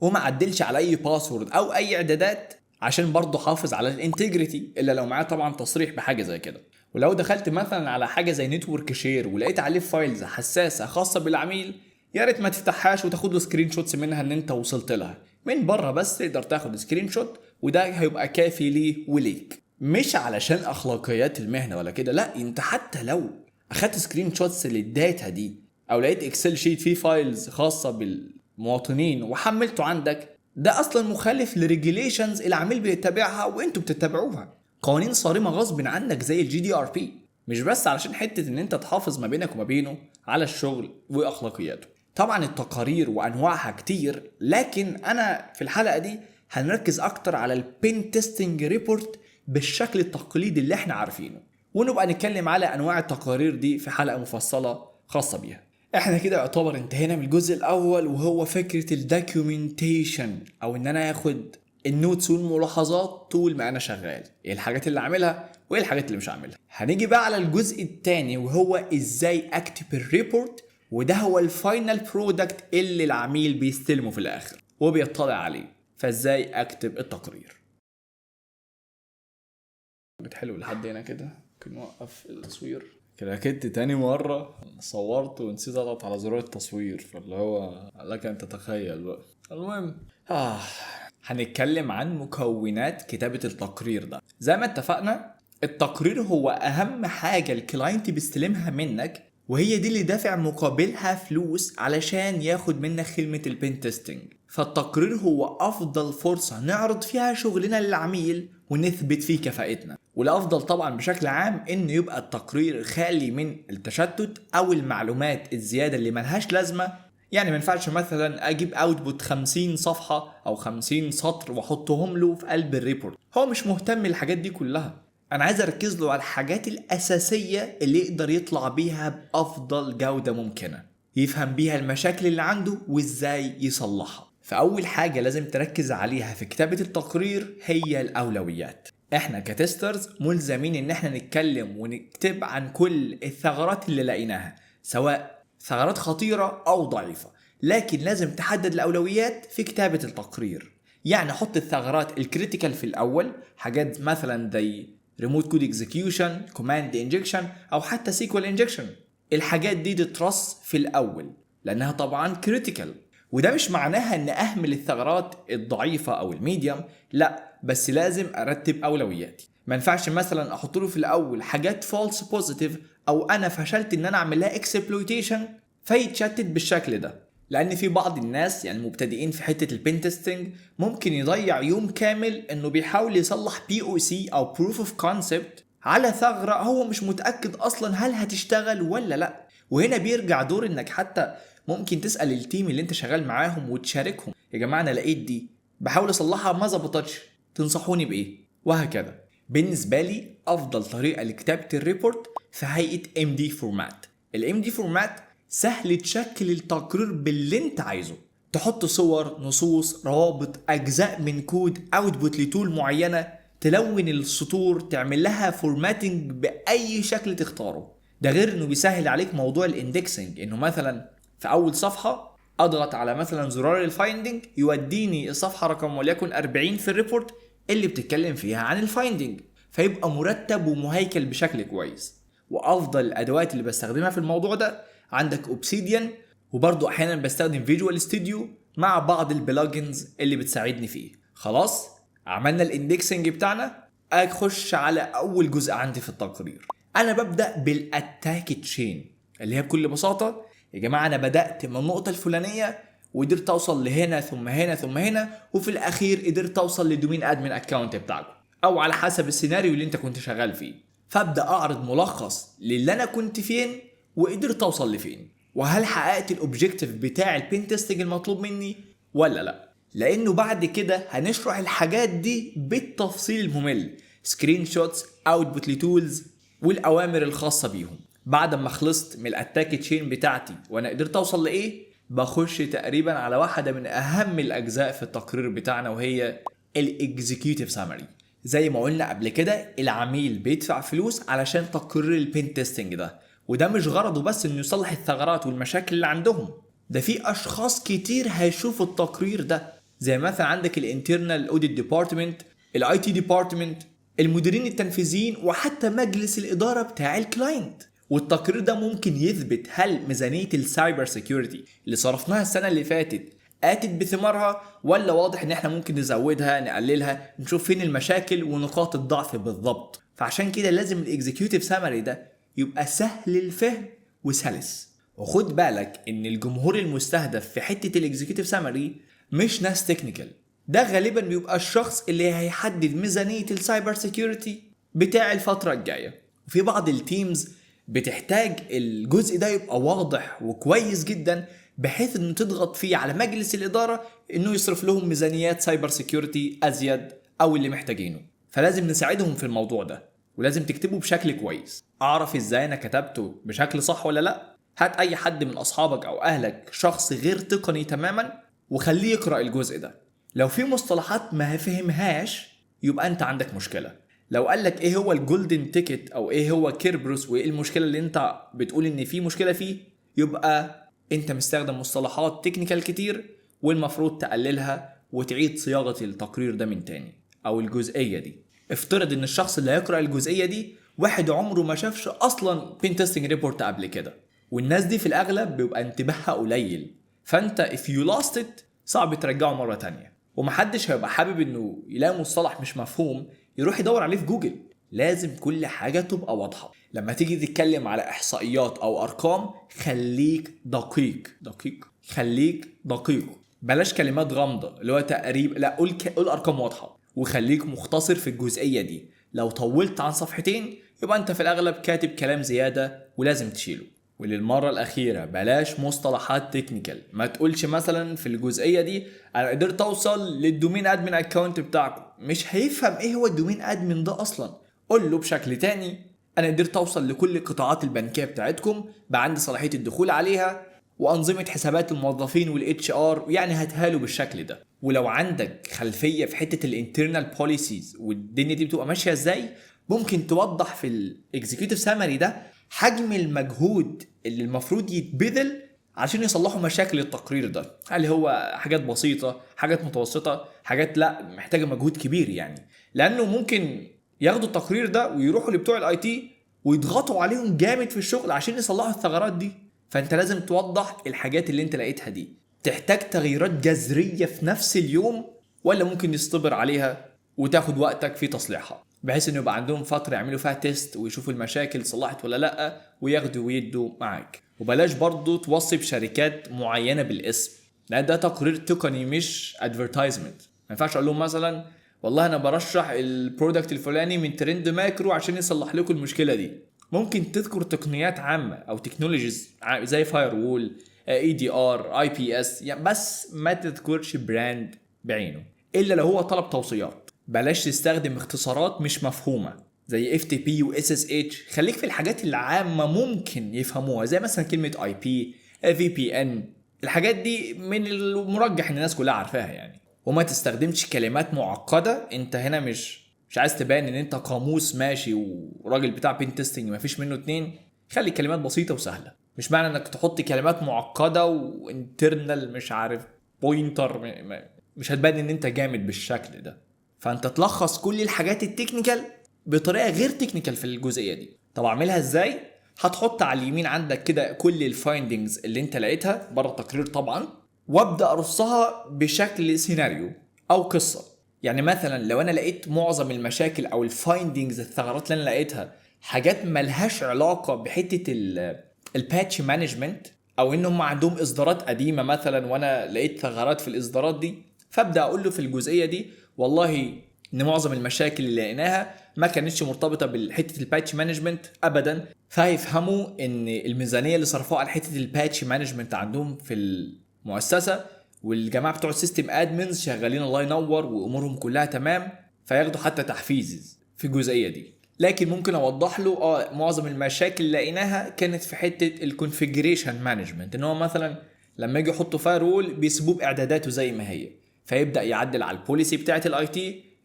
وما عدلش على اي password او اي اعدادات عشان برضه حافظ على ال integrity، الا لو معاه طبعا تصريح بحاجة زي كده. ولو دخلت مثلا على حاجة زي network share ولقيت عليه files حساسة خاصة بالعميل، يا ريت ما تفتحهاش وتاخد له screenshots منها ان انت وصلت لها من بره، بس تقدر تاخد screenshot وده هيبقى كافي ليه وليك. مش علشان اخلاقيات المهنة ولا كده، لا، انت حتى لو اخدت screenshots لل data دي او لقيت Excel sheet فيه files خاصة بالمواطنين وحملته عندك، ده اصلا مخالف ل regulations العميل بيتبعها وانتوا بتتبعوها، قوانين صارمة غصب عنك زي ال GDPR، مش بس علشان حتة ان انت تحافظ ما بينك وما بينه على الشغل واخلاقياته. طبعا التقارير وانواعها كتير، لكن انا في الحلقة دي هنركز اكتر على ال pen testing report بالشكل التقليدي اللي احنا عارفينه، ونبقى نتكلم على انواع التقارير دي في حلقة مفصلة خاصة بيها. احنا كده يعتبر انتهينا من الجزء الاول، وهو فكرة ال documentation او ان انا اخد ال notes والملاحظات طول ما انا شغال، ايه الحاجات اللي اعملها وايه الحاجات اللي مش هعملها. هنيجي بقى على الجزء الثاني وهو ازاي اكتب ال report، وده هو ال final product اللي العميل بيستلمه في الاخر وبيطلع عليه، فازاي اكتب التقرير. حلو، لحد هنا كده ممكن نوقف التصوير. كده تاني مرة صورت ونسيت اضغط على زرار التصوير، فاللي هو لك ان تتخيل بقى. المهم هنتكلم عن مكونات كتابة التقرير ده. زي ما اتفقنا، التقرير هو اهم حاجة ال client بيستلمها منك، وهي دي اللي دافع مقابلها فلوس علشان ياخد منك خدمة ال pen testing. فالتقرير هو افضل فرصة نعرض فيها شغلنا للعميل ونثبت فيه كفاءتنا. والافضل طبعا بشكل عام انه يبقى التقرير خالي من التشتت او المعلومات الزيادة اللي ملهاش لازمة. يعني ما ينفعش مثلا اجيب output 50 صفحة او 50 سطر واحطهم له في قلب ال report، هو مش مهتم بالحاجات دي كلها. انا عايز اركز له على الحاجات الاساسية اللي يقدر يطلع بيها بافضل جودة ممكنة، يفهم بيها المشاكل اللي عنده وازاي يصلحها. فاول حاجة لازم تركز عليها في كتابة التقرير هي الاولويات. احنا ك testers ملزمين ان احنا نتكلم ونكتب عن كل الثغرات اللي لقيناها، سواء ثغرات خطيرة او ضعيفة، لكن لازم تحدد الاولويات في كتابة التقرير. يعني حط الثغرات ال critical في الاول، حاجات مثلا زي remote code execution، command injection، او حتى SQL injection. الحاجات دي تترص في الاول لانها طبعا critical، وده مش معناها ان اهمل الثغرات الضعيفة او ال medium، لا، بس لازم ارتب اولوياتي. ما ينفعش مثلا احط له في الاول حاجات false positive او انا فشلت ان انا اعمل لها exploitation فيتشتت بالشكل ده، لان في بعض الناس يعني مبتدئين في حتة ال pen testing ممكن يضيع يوم كامل انه بيحاول يصلح POC او proof of concept على ثغره هو مش متاكد اصلا هل هتشتغل ولا لا. وهنا بيرجع دور انك حتى ممكن تسال ال team اللي انت شغال معاهم وتشاركهم، يا جماعة انا لقيت دي بحاول اصلحها ما ظبطتش، تنصحوني بايه؟ وهكذا. بالنسبة لي افضل طريقه لكتابه ال report في هيئة MD format. ال MD format سهل تشكل التقرير باللي انت عايزه، تحط صور، نصوص، روابط، اجزاء من code، output ل tool معينة، تلون السطور، تعمل لها formatting باي شكل تختاره. ده غير انه بيسهل عليك موضوع ال indexing، انه مثلا في اول صفحة اضغط على مثلا زرار ال finding يوديني الصفحة رقم وليكن 40 في ال report اللي بتتكلم فيها عن ال finding، فيبقى مرتب ومهيكل بشكل كويس. وافضل الادوات اللي بستخدمها في الموضوع ده عندك Obsidian، وبرضو احيانا بستخدم Visual Studio مع بعض ال plugins اللي بتساعدني فيه. خلاص عملنا ال indexing بتاعنا، اخش على اول جزء عندي في التقرير. انا ببدا بال attack chain، اللي هي بكل بساطة يا جماعة انا بدات من النقطة الفلانية وقدرت اوصل لهنا ثم هنا ثم هنا، وفي الاخير قدرت اوصل لل domain admin account بتاعكم، او على حسب السيناريو اللي انت كنت شغال فيه. فابدا اعرض ملخص للي انا كنت فين وقدرت اوصل لفين، وهل حققت ال objective بتاع ال pen testing المطلوب مني ولا لا. لانه بعد كده هنشرح الحاجات دي بالتفصيل الممل، screenshots، output ل tools، والاوامر الخاصة بيهم. بعد ما خلصت من ال attack chain بتاعتي وانا قدرت اوصل لايه، بخش تقريبا على واحدة من اهم الاجزاء في التقرير بتاعنا، وهي ال executive summary. زي ما قلنا قبل كده، العميل بيدفع فلوس علشان تقرير ال pen testing ده، وده مش غرضه بس انه يصلح الثغرات والمشاكل اللي عندهم، ده في اشخاص كتير هيشوفوا التقرير ده، زي مثلا عندك ال internal audit department، ال IT department، المديرين التنفيذيين، وحتى مجلس الادارة بتاع ال client. والتقرير ده ممكن يثبت هل ميزانية ال cyber security اللي صرفناها السنة اللي فاتت اتت بثمارها، ولا واضح ان احنا ممكن نزودها، نقللها، نشوف فين المشاكل ونقاط الضعف بالضبط. فعشان كده لازم ال executive summary ده يبقى سهل الفهم وسلس. وخد بالك ان الجمهور المستهدف في حتة ال executive summary مش ناس technical، ده غالبا بيبقى الشخص اللي هيحدد ميزانية ال cyber security بتاع الفترة الجايه. وفي بعض ال teams بتحتاج الجزء ده يبقى واضح وكويس جدا، بحيث انه تضغط فيه على مجلس الادارة انه يصرف لهم ميزانيات cyber security ازيد او اللي محتاجينه. فلازم نساعدهم في الموضوع ده، ولازم تكتبه بشكل كويس. اعرف ازاي انا كتبته بشكل صح ولا لا؟ هات اي حد من اصحابك او اهلك، شخص غير تقني تماما، وخليه يقرا الجزء ده. لو في مصطلحات ما فهمهاش يبقى انت عندك مشكله. لو قال لك ايه هو ال golden ticket او ايه هو Kerberos وايه المشكلة اللي انت بتقول ان في مشكلة فيه، يبقى انت مستخدم مصطلحات technical كتير والمفروض تقللها وتعيد صياغة التقرير ده من تاني او الجزئية دي. افترض ان الشخص اللي هيقرا الجزئية دي واحد عمره ما شافش اصلا pen testing report قبل كده، والناس دي في الاغلب بيبقى انتباهها قليل، فانت if you lost it صعب ترجعه مرة تانية، ومحدش هيبقى حابب انه يلاقي مصطلح مش مفهوم يروح يدور عليه في جوجل. لازم كل حاجة تبقى واضحة. لما تيجي تتكلم على إحصائيات أو أرقام خليك دقيق دقيق، خليك دقيق، بلاش كلمات غامضة اللي هو تقريب، لا قول أرقام واضحة، وخليك مختصر في الجزئية دي. لو طولت عن صفحتين يبقى أنت في الأغلب كاتب كلام زيادة ولازم تشيله. وللمرة الأخيرة بلاش مصطلحات technical، ما تقولش مثلا في الجزئية دي أنا قدرت أوصل لل domain admin account بتاعكم، مش هيفهم إيه هو ال domain admin ده أصلا. قول له بشكل تاني أنا قدرت أوصل لكل القطاعات البنكية بتاعتكم، بقى عندي صلاحية الدخول عليها، وانظمة حسابات الموظفين وال HR، يعني هتهاله بالشكل ده. ولو عندك خلفية في حتة ال internal policies والدنيا دي بتبقى ماشية ازاي، ممكن توضح في ال executive summary ده حجم المجهود اللي المفروض يتبذل عشان يصلحوا مشاكل التقرير ده. هل هو حاجات بسيطه، حاجات متوسطه، حاجات لا محتاجه مجهود كبير يعني؟ لانه ممكن ياخدوا التقرير ده ويروحوا لبتوع ال IT ويضغطوا عليهم جامد في الشغل عشان يصلحوا الثغرات دي. فانت لازم توضح الحاجات اللي انت لقيتها دي تحتاج تغييرات جذرية في نفس اليوم، ولا ممكن يصطبر عليها وتاخد وقتك في تصليحها، بحيث انه يبقى عندهم فترة يعملوا فيها test ويشوفوا المشاكل صلحت ولا لا، وياخدوا ويدوا معاك. وبلاش برضو توصي بشركات معينة بالاسم، لان ده تقرير تقني مش advertisement. ما ينفعش اقول لهم مثلا والله انا برشح ال product الفلاني من Trend Micro عشان يصلح لكم المشكلة دي. ممكن تذكر تقنيات عامة او technologies زي فاير وول، اي دي ار، اي بي اس، يعني بس ما تذكرش brand بعينه الا لو هو طلب توصيات. بلاش تستخدم اختصارات مش مفهومه زي FTP و SSH، خليك في الحاجات العامة ممكن يفهموها، زي مثلا كلمة IP، VPN، الحاجات دي من المرجح ان الناس كلها عارفاها يعني. وما تستخدمش كلمات معقده، انت هنا مش عايز تبان ان انت قاموس ماشي وراجل بتاع pen testing ما فيش منه اتنين. خلي الكلمات بسيطة وسهله. مش معنى انك تحط كلمات معقدة و internal مش عارف pointer مش هتبان ان انت جامد بالشكل ده. فانت تلخص كل الحاجات ال technical بطريقة غير technical في الجزئية دي. طب اعملها ازاي؟ هتحط على اليمين عندك كده كل ال findings اللي انت لقيتها بره التقرير طبعا، وابدا ارصها بشكل سيناريو او قصة. يعني مثلا لو انا لقيت معظم المشاكل او ال findings، الثغرات اللي انا لقيتها حاجات ملهاش علاقة بحته ال patch management، او ان هم عندهم اصدارات قديمة مثلا وانا لقيت ثغرات في الاصدارات دي، فابدا اقول له في الجزئية دي والله ان معظم المشاكل اللي لقيناها ما كانتش مرتبطة بحته ال patch management ابدا. فهيفهموا ان الميزانية اللي صرفوها على حتة ال patch management عندهم في المؤسسة، والجماعة بتوع ال system admins شغالين الله ينور وامورهم كلها تمام، فياخدوا حتى تحفيز في الجزئية دي. لكن ممكن اوضح له معظم المشاكل اللي لقيناها كانت في حتة ال configuration management، ان هو مثلا لما يجي يحطوا firewall بيسيبوه باعداداته زي ما هي، فيبدا يعدل على ال policy بتاعه ال IT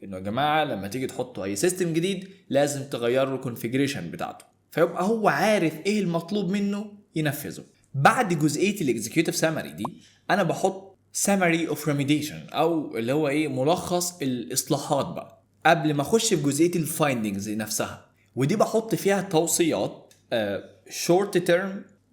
انه يا جماعة لما تيجي تحطوا اي system جديد لازم تغيروا ال configuration بتاعته، فيبقى هو عارف ايه المطلوب منه ينفذه. بعد جزئية ال executive summary دي انا بحط summary of remediation، او اللي هو ايه، ملخص الاصلاحات بقى قبل ما اخش في جزئية ال findings نفسها. ودي بحط فيها توصيات short term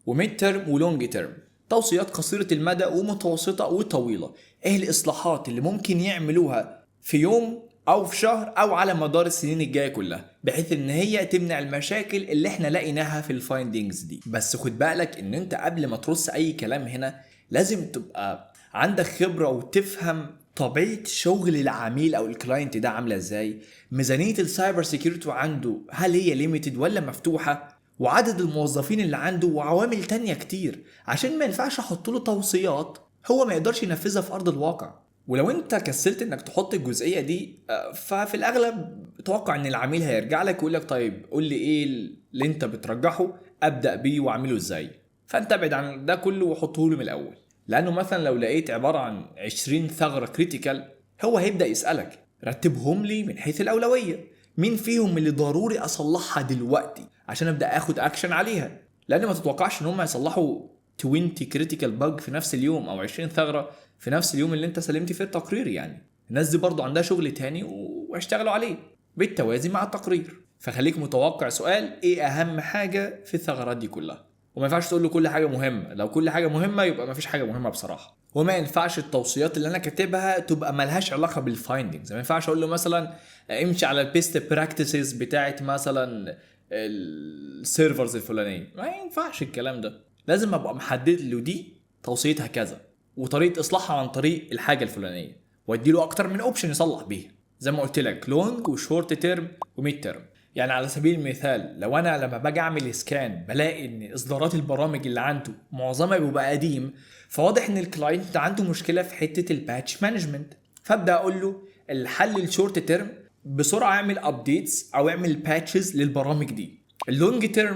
و mid term و long term، توصيات قصيرة المدى ومتوسطه وطويله، ايه الاصلاحات اللي ممكن يعملوها في يوم او في شهر او على مدار السنين الجاية كلها، بحيث ان هي تمنع المشاكل اللي احنا لقيناها في ال findings دي. بس خد بالك ان انت قبل ما ترص اي كلام هنا لازم تبقى عندك خبره وتفهم طبيعة شغل العميل او ال client ده عامله ازاي، ميزانية ال cyber security عنده هل هي limited ولا مفتوحة، وعدد الموظفين اللي عنده، وعوامل تانية كتير، عشان ما ينفعش احط له توصيات هو ما يقدرش ينفذها في ارض الواقع. ولو انت كسلت انك تحط الجزئية دي، ففي الاغلب توقع ان العميل هيرجع لك ويقول لك طيب قول لي ايه اللي انت بترجحه ابدا بيه واعمله ازاي. فانت ابعد عن ده كله وحطه له من الاول، لانه مثلا لو لقيت عبارة عن 20 ثغره critical هو هيبدا يسالك رتبهم لي من حيث الاولوية، مين فيهم اللي ضروري اصلحها دلوقتي عشان ابدا اخد اكشن عليها. لان ما تتوقعش ان هم يصلحوا 20 critical bug في نفس اليوم او 20 ثغره في نفس اليوم اللي انت سلمت فيه التقرير. يعني الناس دي برضو عندها شغل تاني واشتغلوا عليه بالتوازي مع التقرير. فخليك متوقع سؤال ايه اهم حاجة في الثغرات دي كلها، وما ينفعش تقول له كل حاجة مهمة، لو كل حاجة مهمة يبقى ما فيش حاجة مهمة بصراحة. وما ينفعش التوصيات اللي انا كاتبها تبقى ملهاش علاقة بال findings، ما ينفعش اقول له مثلا امشي على ال best practices بتاعت مثلا ال servers الفلانية، ما ينفعش الكلام ده. لازم ابقى محدد له دي توصيتها كذا وطريقه اصلاحها عن طريق الحاجة الفلانية، وادي له اكتر من option يصلح بيها زي ما قلت لك long و short term و mid term. يعني على سبيل المثال لو انا لما باجي اعمل scan بلاقي ان اصدارات البرامج اللي عنده معظمها بيبقى قديم، فواضح ان ال client عنده مشكلة في حتة ال patch management، فابدا اقول له الحل ال short term بسرعة اعمل updates او اعمل patches للبرامج دي. ال long term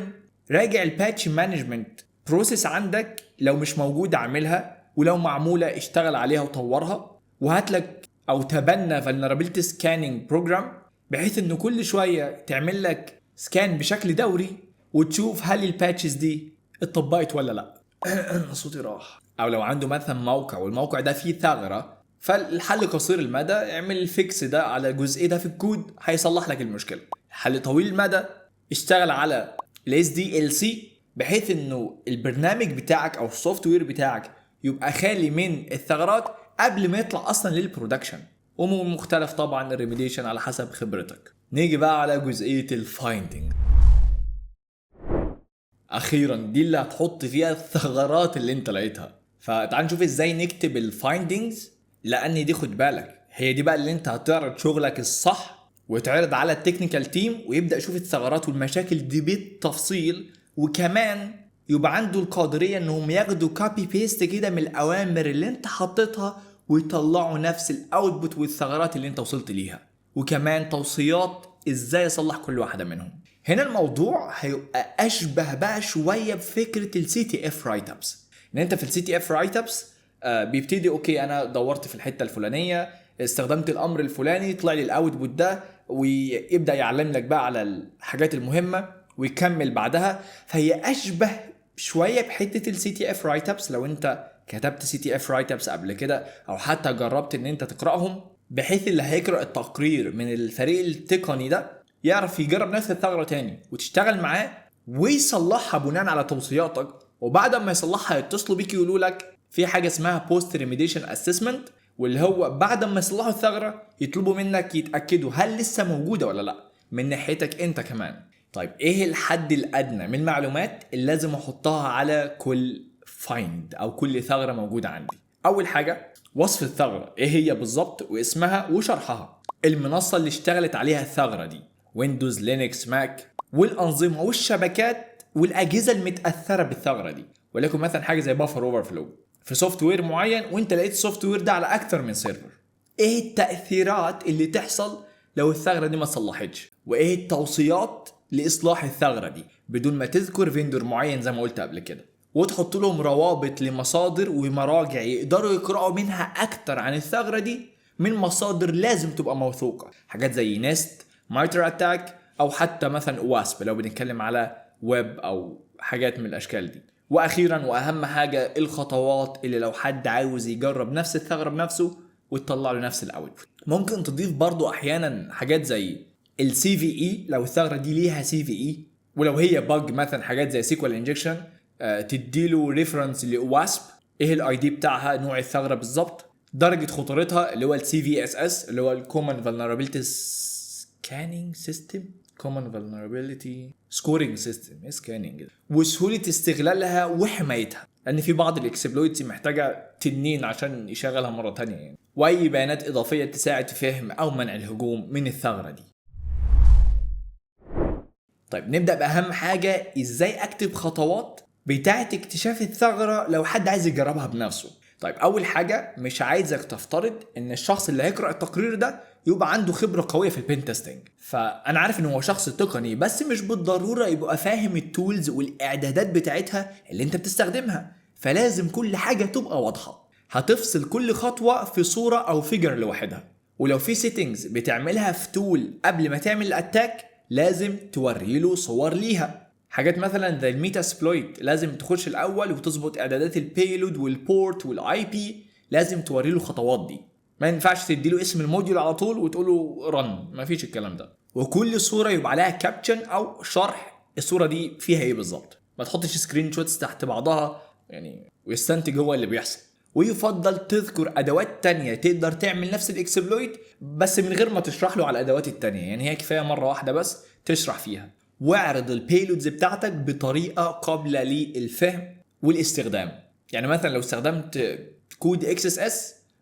راجع ال patch management process عندك لو مش موجودة اعملها، ولو معمولة اشتغل عليها وطورها، وهات لك او تبنى vulnerability scanning program بحيث انه كل شوية تعمل لك scan بشكل دوري وتشوف هل ال patches دي اتطبقت ولا لا. صوتي راح. او لو عنده مثلا موقع والموقع ده فيه ثغره، فالحل قصير المدى اعمل ال fix ده على الجزء ده في الكود هيصلح لك المشكله. الحل طويل المدى اشتغل على ال SDLC بحيث انه البرنامج بتاعك او ال software بتاعك يبقى خالي من الثغرات قبل ما يطلع اصلا لل production. ومختلف طبعا ال remediation على حسب خبرتك. نيجي بقى على جزئية ال finding اخيرا، دي اللي هتحط فيها الثغرات اللي انت لقيتها. فتعال نشوف ازاي نكتب ال findings، لان دي خد بالك هي دي بقى اللي انت هتعرض شغلك الصح ويتعرض على ال technical team ويبدا يشوف الثغرات والمشاكل دي بالتفصيل، وكمان يبقى عنده القادرية انهم ياخدوا copy paste كده من الاوامر اللي انت حطيتها ويطلعوا نفس ال output والثغرات اللي انت وصلت ليها، وكمان توصيات ازاي اصلح كل واحدة منهم. هنا الموضوع هيبقى اشبه بقى شوية بفكره ال CTF write-ups، ان انت في ال CTF write-ups بيبتدي okay انا دورت في الحتة الفلانيه، استخدمت الامر الفلاني، طلع لي ال output ده، ويبدا يعلم لك بقى على الحاجات المهمة ويكمل بعدها. فهي اشبه شوية بحته ال CTF write-ups لو انت كتبت CTF write-ups قبل كده او حتى جربت ان انت تقراهم، بحيث اللي هيقرا التقرير من الفريق التقني ده يعرف يجرب نفس الثغرة تاني وتشتغل معاه ويصلحها بناء على توصياتك. وبعد ما يصلحها يتصلوا بيك يقولوا لك في حاجة اسمها post remediation assessment، واللي هو بعد ما يصلحوا الثغرة يطلبوا منك يتاكدوا هل لسه موجودة ولا لا من ناحيتك انت كمان. طيب ايه الحد الادنى من المعلومات اللي لازم احطها على كل find او كل ثغره موجودة عندي؟ اول حاجة وصف الثغرة ايه هي بالظبط واسمها وشرحها، المنصة اللي اشتغلت عليها الثغرة دي Windows، Linux، Mac، والانظمة والشبكات والاجهزة المتاثرة بالثغره دي. وليكن مثلا حاجة زي buffer overflow في software معين وانت لقيت ال software ده على اكتر من server، ايه التاثيرات اللي تحصل لو الثغرة دي ما اتصلحتش، وايه التوصيات لاصلاح الثغرة دي بدون ما تذكر vendor معين زي ما قلت قبل كده، وتحط لهم روابط لمصادر ومراجع يقدروا يقرأوا منها أكتر عن الثغرة دي من مصادر لازم تبقى موثوقة، حاجات زي NIST، MITRE ATT&CK، أو حتى مثلا OWASP لو بنتكلم على ويب أو حاجات من الأشكال دي. وأخيرا وأهم حاجة الخطوات اللي لو حد عاوز يجرب نفس الثغرة بنفسه وتطلع له نفس ال output. ممكن تضيف برضو أحيانا حاجات زي ال CVE لو الثغرة دي ليها CVE، ولو هي bug مثلا حاجات زي SQL injection تديله reference ل OWASP، ايه ال ID بتاعها، نوع الثغرة بالظبط، درجه خطورتها اللي هو ال CVSS اللي هو ال common vulnerability scanning system، common vulnerability scoring system، scanning، وسهولة استغلالها وحمايتها، لان في بعض ال exploits محتاجه تنين عشان يشغلها مرة تانية يعني. واي بيانات اضافية تساعد في فهم او منع الهجوم من الثغرة دي. طيب نبدا باهم حاجه، ازاي اكتب خطوات بتاعه اكتشاف الثغرة لو حد عايز يجربها بنفسه. طيب اول حاجة مش عايزك تفترض ان الشخص اللي هيقرا التقرير ده يبقى عنده خبره قوية في ال pen testing. فانا عارف ان هو شخص تقني بس مش بالضرورة يبقى فاهم ال tools والاعدادات بتاعتها اللي انت بتستخدمها، فلازم كل حاجة تبقى واضحة. هتفصل كل خطوة في صوره او figure لوحدها، ولو في settings بتعملها في tool قبل ما تعمل ال attack لازم توري له صور ليها. حاجات مثلا زي ال Metasploit لازم تخش الاول وتظبط اعدادات ال payload وال port وال IP، لازم توري له الخطوات دي. ما ينفعش تدي له اسم ال module على طول وتقول له run، ما فيش الكلام ده. وكل صوره يبقى عليها caption او شرح الصورة دي فيها ايه بالظبط، ما تحطش screenshots تحت بعضها يعني ويستنتج هو اللي بيحصل. ويفضل تذكر ادوات تانية تقدر تعمل نفس ال exploit بس من غير ما تشرح له على الادوات التانية، يعني هي كفاية مرة واحدة بس تشرح فيها. واعرض ال payloads بتاعتك بطريقة قابله للفهم والاستخدام، يعني مثلا لو استخدمت code XSS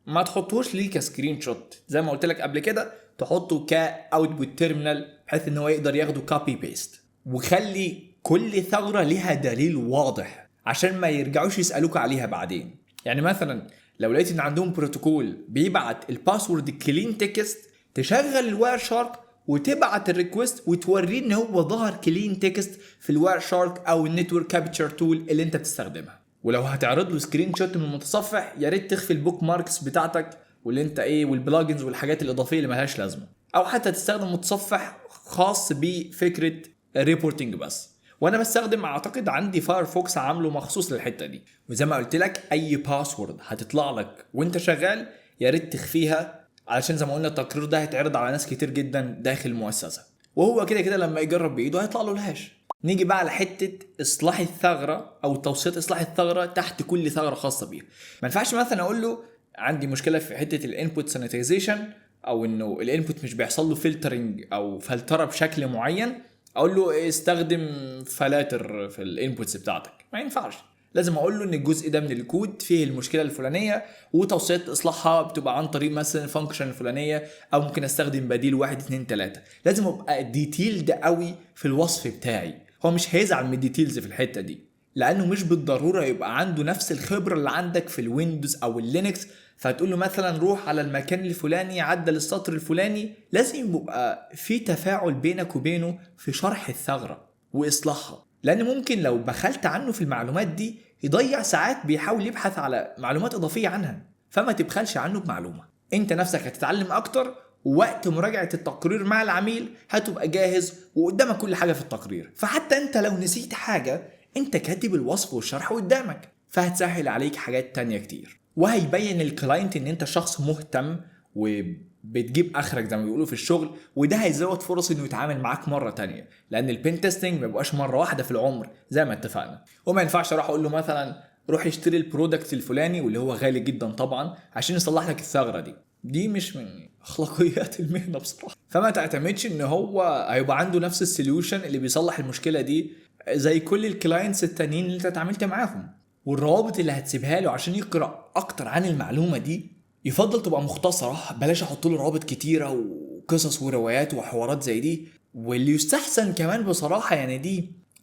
ما تحطوش ليه ك screenshot زي ما قلت لك قبل كده، تحطه ك output terminal بحيث ان هو يقدر ياخده copy paste. وخلي كل ثغره ليها دليل واضح عشان ما يرجعوش يسالوك عليها بعدين. يعني مثلا لو لقيت ان عندهم بروتوكول بيبعت ال password clean text، تشغل ال Wireshark وتبعت ال request وتوريه ان هو ظهر clean text في ال Wireshark او ال network capture tool اللي انت بتستخدمها. ولو هتعرض له screenshot من المتصفح، يا ريت تخفي ال bookmarks بتاعتك واللي انت ايه وال plugins والحاجات الاضافية اللي ملهاش لازمه، او حتى تستخدم متصفح خاص بفكره ال reporting بس. وانا بستخدم، اعتقد عندي Firefox عامله مخصوص للحتة دي. وزي ما قلت لك، اي password هتطلع لك وانت شغال يا ريت تخفيها، علشان زي ما قلنا التقرير ده هيتعرض على ناس كتير جدا داخل المؤسسه، وهو كده كده لما يجرب بايده هيطلع له ال hash. نيجي بقى على حتة اصلاح الثغرة او توصية اصلاح الثغرة تحت كل ثغره خاصة بيها. ما ينفعش مثلا اقول له عندي مشكلة في حتة ال input sanitization، او انه ال input مش بيحصل له filtering او فلترة بشكل معين، اقول له استخدم فلاتر في ال inputs بتاعتك. ما ينفعش. لازم اقول له ان الجزء ده من الكود فيه المشكلة الفلانيه، وتوصيات اصلاحها بتبقى عن طريق مثلا function الفلانيه، او ممكن استخدم بديل واحد اتنين تلاته. لازم ابقى detailed قوي في الوصف بتاعي. هو مش هيزعل من ال details في الحتة دي، لانه مش بالضرورة يبقى عنده نفس الخبرة اللي عندك في ال Windows او ال Linux. فتقول له مثلا روح على المكان الفلاني، عدل السطر الفلاني. لازم يبقى في تفاعل بينك وبينه في شرح الثغرة واصلاحها، لان ممكن لو بخلت عنه في المعلومات دي يضيع ساعات بيحاول يبحث على معلومات اضافية عنها. فما تبخلش عنه بمعلومه، انت نفسك هتتعلم اكتر، ووقت مراجعة التقرير مع العميل هتبقى جاهز وقدامك كل حاجة في التقرير. فحتى انت لو نسيت حاجة، انت كاتب الوصف والشرح قدامك، فهتسهل عليك حاجات تانية كتير، وهيبين لل client ان انت شخص مهتم وبتجيب اخرك زي ما بيقولوا في الشغل، وده هيزود فرص انه يتعامل معاك مرة تانية، لان ال pen testing ما بيبقاش مرة واحدة في العمر زي ما اتفقنا. وما ينفعش اروح اقول له مثلا روح اشتري ال product الفلاني، واللي هو غالي جدا طبعا، عشان يصلح لك الثغرة دي. دي مش من اخلاقيات المهنة بصراحه. فما تعتمدش ان هو هيبقى عنده نفس ال solution اللي بيصلح المشكلة دي زي كل ال clients التانيين اللي انت اتعاملت معاهم. والروابط اللي هتسيبها له عشان يقرا اكتر عن المعلومة دي يفضل تبقى مختصره، بلاش احط له روابط كتيرة وقصص وروايات وحوارات زي دي. واللي يستحسن كمان بصراحه، يعني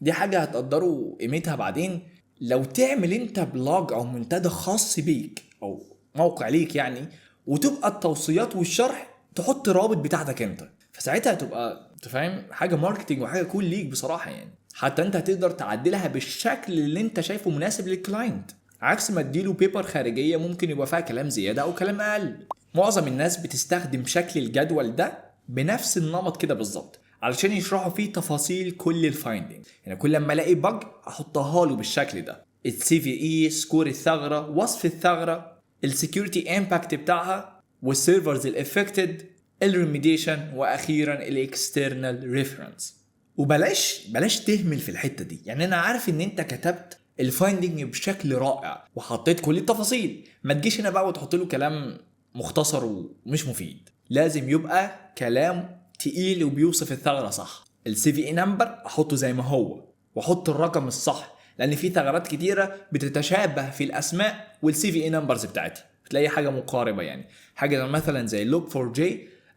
دي حاجة هتقدروا قيمتها بعدين، لو تعمل انت blog او منتدى خاص بيك او موقع ليك يعني، وتبقى التوصيات والشرح تحط الروابط بتاعتك انت، فساعتها تبقى انت فاهم حاجة marketing وحاجه cool ليك بصراحة يعني. حتى انت هتقدر تعدلها بالشكل اللي انت شايفه مناسب لل client، عكس ما تديله paper خارجية ممكن يبقى فيها كلام زيادة او كلام اقل. معظم الناس بتستخدم شكل الجدول ده بنفس النمط كده بالظبط علشان يشرحوا فيه تفاصيل كل ال finding. يعني كل لما الاقي bug احطها له بالشكل ده: ال CVE score الثغره، وصف الثغره، ال security impact بتاعها، وال servers ال affected، ال remediation، واخيرا ال external reference. وبلاش بلاش تهمل في الحتة دي. يعني انا عارف ان انت كتبت ال finding بشكل رائع وحطيت كل التفاصيل، ما تجيش هنا بقى وتحط له كلام مختصر ومش مفيد. لازم يبقى كلام تقيل وبيوصف الثغرة صح. ال CVE number احطه زي ما هو واحط الرقم الصح، لان في ثغرات كتيرة بتتشابه في الاسماء وال CVE numbers بتاعتها، بتلاقي حاجة مقاربه. يعني حاجة مثلا زي Log4j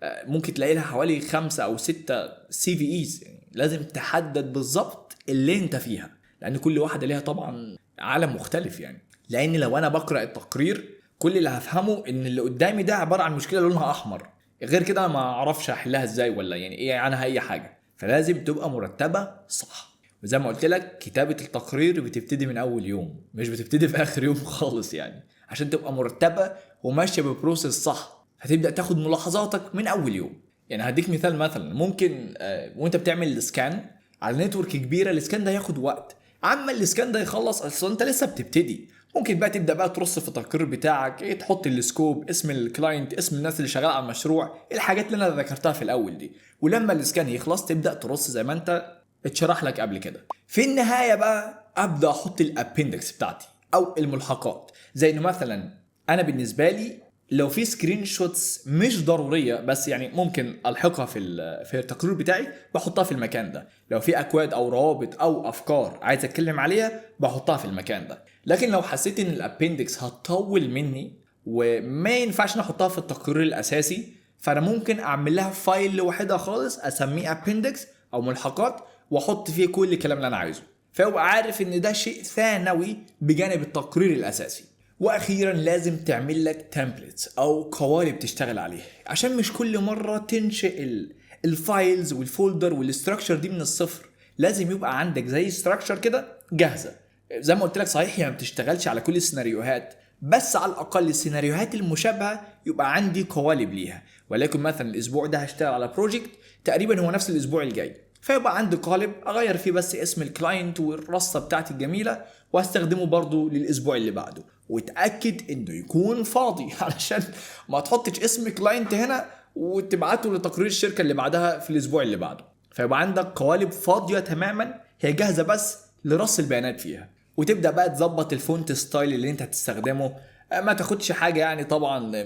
ممكن تلاقي لها حوالي 5 او 6 CVEs. يعني لازم تحدد بالظبط اللي انت فيها، لان كل واحدة ليها طبعا عالم مختلف يعني. لان لو انا بقرا التقرير، كل اللي هفهمه ان اللي قدامي ده عبارة عن مشكلة لونها احمر، غير كده ما اعرفش احلها ازاي ولا يعني ايه عنها اي حاجه. فلازم تبقى مرتبه صح. وزي ما قلت لك، كتابه التقرير بتبتدي من اول يوم، مش بتبتدي في اخر يوم خالص يعني، عشان تبقى مرتبه وماشية ب process صح، هتبدا تاخد ملاحظاتك من اول يوم. يعني هديك مثال، مثلا ممكن وانت بتعمل scan على network كبيره، ال scan ده ياخد وقت. عما ال scan ده يخلص، اصلا انت لسه بتبتدي، ممكن بقى تبدا بقى ترص في التقرير بتاعك ايه، تحط ال scope، اسم ال client، اسم الناس اللي شغالة على المشروع، الحاجات اللي انا ذكرتها في الاول دي. ولما ال scan يخلص تبدا ترص زي ما انت اتشرح لك قبل كده. في النهاية بقى ابدا احط ال appendix بتاعتي او الملحقات، زي انه مثلا انا بالنسبة لي لو في screenshots مش ضرورية بس يعني ممكن الحقها في التقرير بتاعي، بحطها في المكان ده. لو في اكواد او روابط او افكار عايز اتكلم عليها، بحطها في المكان ده. لكن لو حسيت ان ال appendix هتطول مني وما ينفعش احطها في التقرير الاساسي، فانا ممكن اعمل لها file لوحدها خالص اسميه appendix او ملحقات، واحط فيه كل الكلام اللي انا عايزه، فيبقى عارف ان ده شيء ثانوي بجانب التقرير الاساسي. واخيرا لازم تعمل لك templates او قوالب تشتغل عليها، عشان مش كل مرة تنشئ ال files وال folder وال structure دي من الصفر. لازم يبقى عندك زي structure كده جاهزة. زي ما قلت لك، صحيح هي ما بتشتغلش على كل السيناريوهات، بس على الاقل السيناريوهات المشابهة يبقى عندي قوالب ليها. ولكن مثلا الاسبوع ده هشتغل على project تقريبا هو نفس الاسبوع الجاي، فيبقى عندي قالب اغير فيه بس اسم ال client والرصه بتاعتي الجميلة، واستخدمه برضو للاسبوع اللي بعده. وتاكد انه يكون فاضي علشان ما تحطش اسم client هنا وتبعته لتقرير الشركة اللي بعدها في الاسبوع اللي بعده. فيبقى عندك قوالب فاضية تماما، هي جاهزة بس لرص البيانات فيها. وتبدا بقى تظبط ال font style اللي انت هتستخدمه، ما تاخدش حاجة يعني طبعا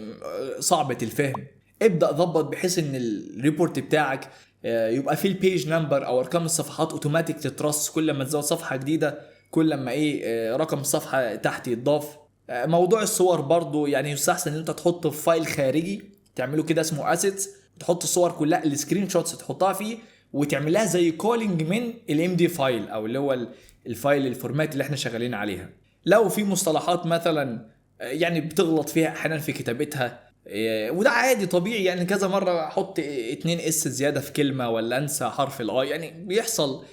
صعبة الفهم. ابدا ظبط بحيث ان ال report بتاعك يبقى فيه ال page number او ارقام الصفحات اوتوماتيك تترص كل ما تزود صفحة جديده، كل ما ايه رقم الصفحة تحت يتضاف. موضوع الصور برضو يعني يستحسن ان انت تحطه في file خارجي تعمله كده اسمه assets، تحط الصور كلها ال screenshots تحطها فيه وتعملها زي calling من ال MD file او اللي هو ال file ال format اللي احنا شغالين عليها. لو في مصطلحات مثلا يعني بتغلط فيها احيانا في كتابتها، وده عادي طبيعي، يعني كذا مرة احط 2 S زيادة في كلمة ولا انسى حرف ال I، يعني بيحصل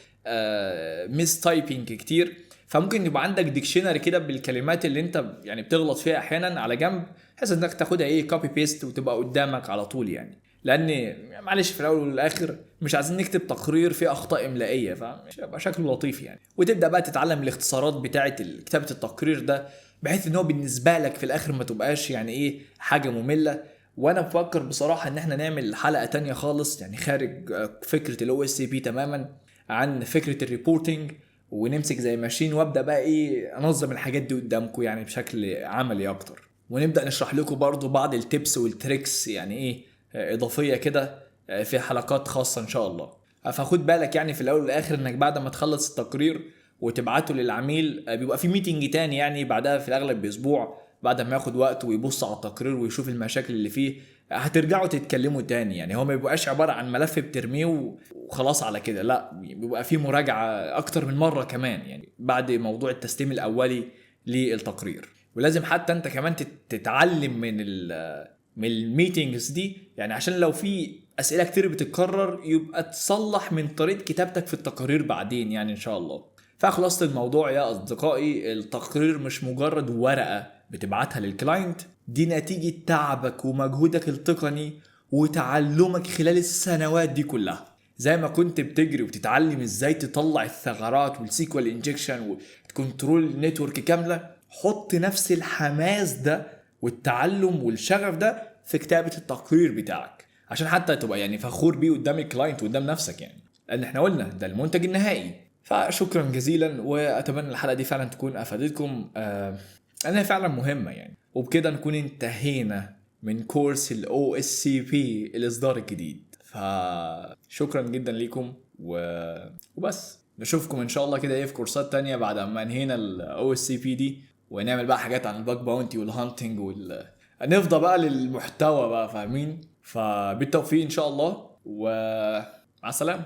mistyping كتير. فممكن يبقى عندك dictionary كده بالكلمات اللي انت يعني بتغلط فيها احيانا على جنب، بحيث انك تاخدها ايه copy paste وتبقى قدامك على طول يعني. لان معلش في الاول والاخر مش عايزين نكتب تقرير فيه اخطاء املائيه، فيبقى شكله لطيف يعني. وتبدا بقى تتعلم الاختصارات بتاعه كتابه التقرير ده، بحيث ان هو بالنسبة لك في الاخر ما تبقاش يعني ايه حاجة مملة. وانا بفكر بصراحة ان احنا نعمل حلقة تانية خالص يعني خارج فكرة ال OSCP تماما، عن فكرة ال reporting، ونمسك زي machine وابدا بقى ايه انظم الحاجات دي قدامكم يعني بشكل عملي اكتر، ونبدا نشرح لكم برضو بعض ال tips وال tricks يعني ايه اضافية كده في حلقات خاصة ان شاء الله. فخد بالك يعني في الاول والاخر انك بعد ما تخلص التقرير وتبعته للعميل بيبقى في meeting تاني يعني بعدها في الاغلب باسبوع، بعد ما ياخد وقت ويبص على التقرير ويشوف المشاكل اللي فيه، هترجعوا تتكلموا تاني. يعني هو ما بيبقاش عبارة عن ملف بترميه وخلاص على كده، لا بيبقى فيه مراجعة اكتر من مرة كمان يعني بعد موضوع التسليم الاولي للتقرير. ولازم حتى انت كمان تتعلم من ال meetings دي، يعني عشان لو في اسئلة كتير بتتكرر يبقى تصلح من طريقه كتابتك في التقارير بعدين يعني ان شاء الله. فخلاصه الموضوع يا اصدقائي، التقرير مش مجرد ورقة بتبعتها لل client، دي نتيجة تعبك ومجهودك التقني وتعلمك خلال السنوات دي كلها. زي ما كنت بتجري وبتتعلم ازاي تطلع الثغرات وال SQL injection وت control network كاملة، حط نفس الحماس ده والتعلم والشغف ده في كتابة التقرير بتاعك، عشان حتى تبقى يعني فخور بيه قدام ال client وقدام نفسك يعني، لان احنا قلنا ده المنتج النهائي. فشكرا جزيلا، واتمنى الحلقة دي فعلا تكون افادتكم، لانها فعلا مهمة يعني. وبكده نكون انتهينا من كورس ال OSCP الاصدار الجديد. فشكرا جدا ليكم وبس، نشوفكم ان شاء الله كده ايه في كورسات تانية بعد ما انهينا ال OSCP دي، ونعمل بقى حاجات عن ال bug bounty وال hunting نفضى بقى للمحتوى بقى، فاهمين؟ فبالتوفيق ان شاء الله، ومع السلامة.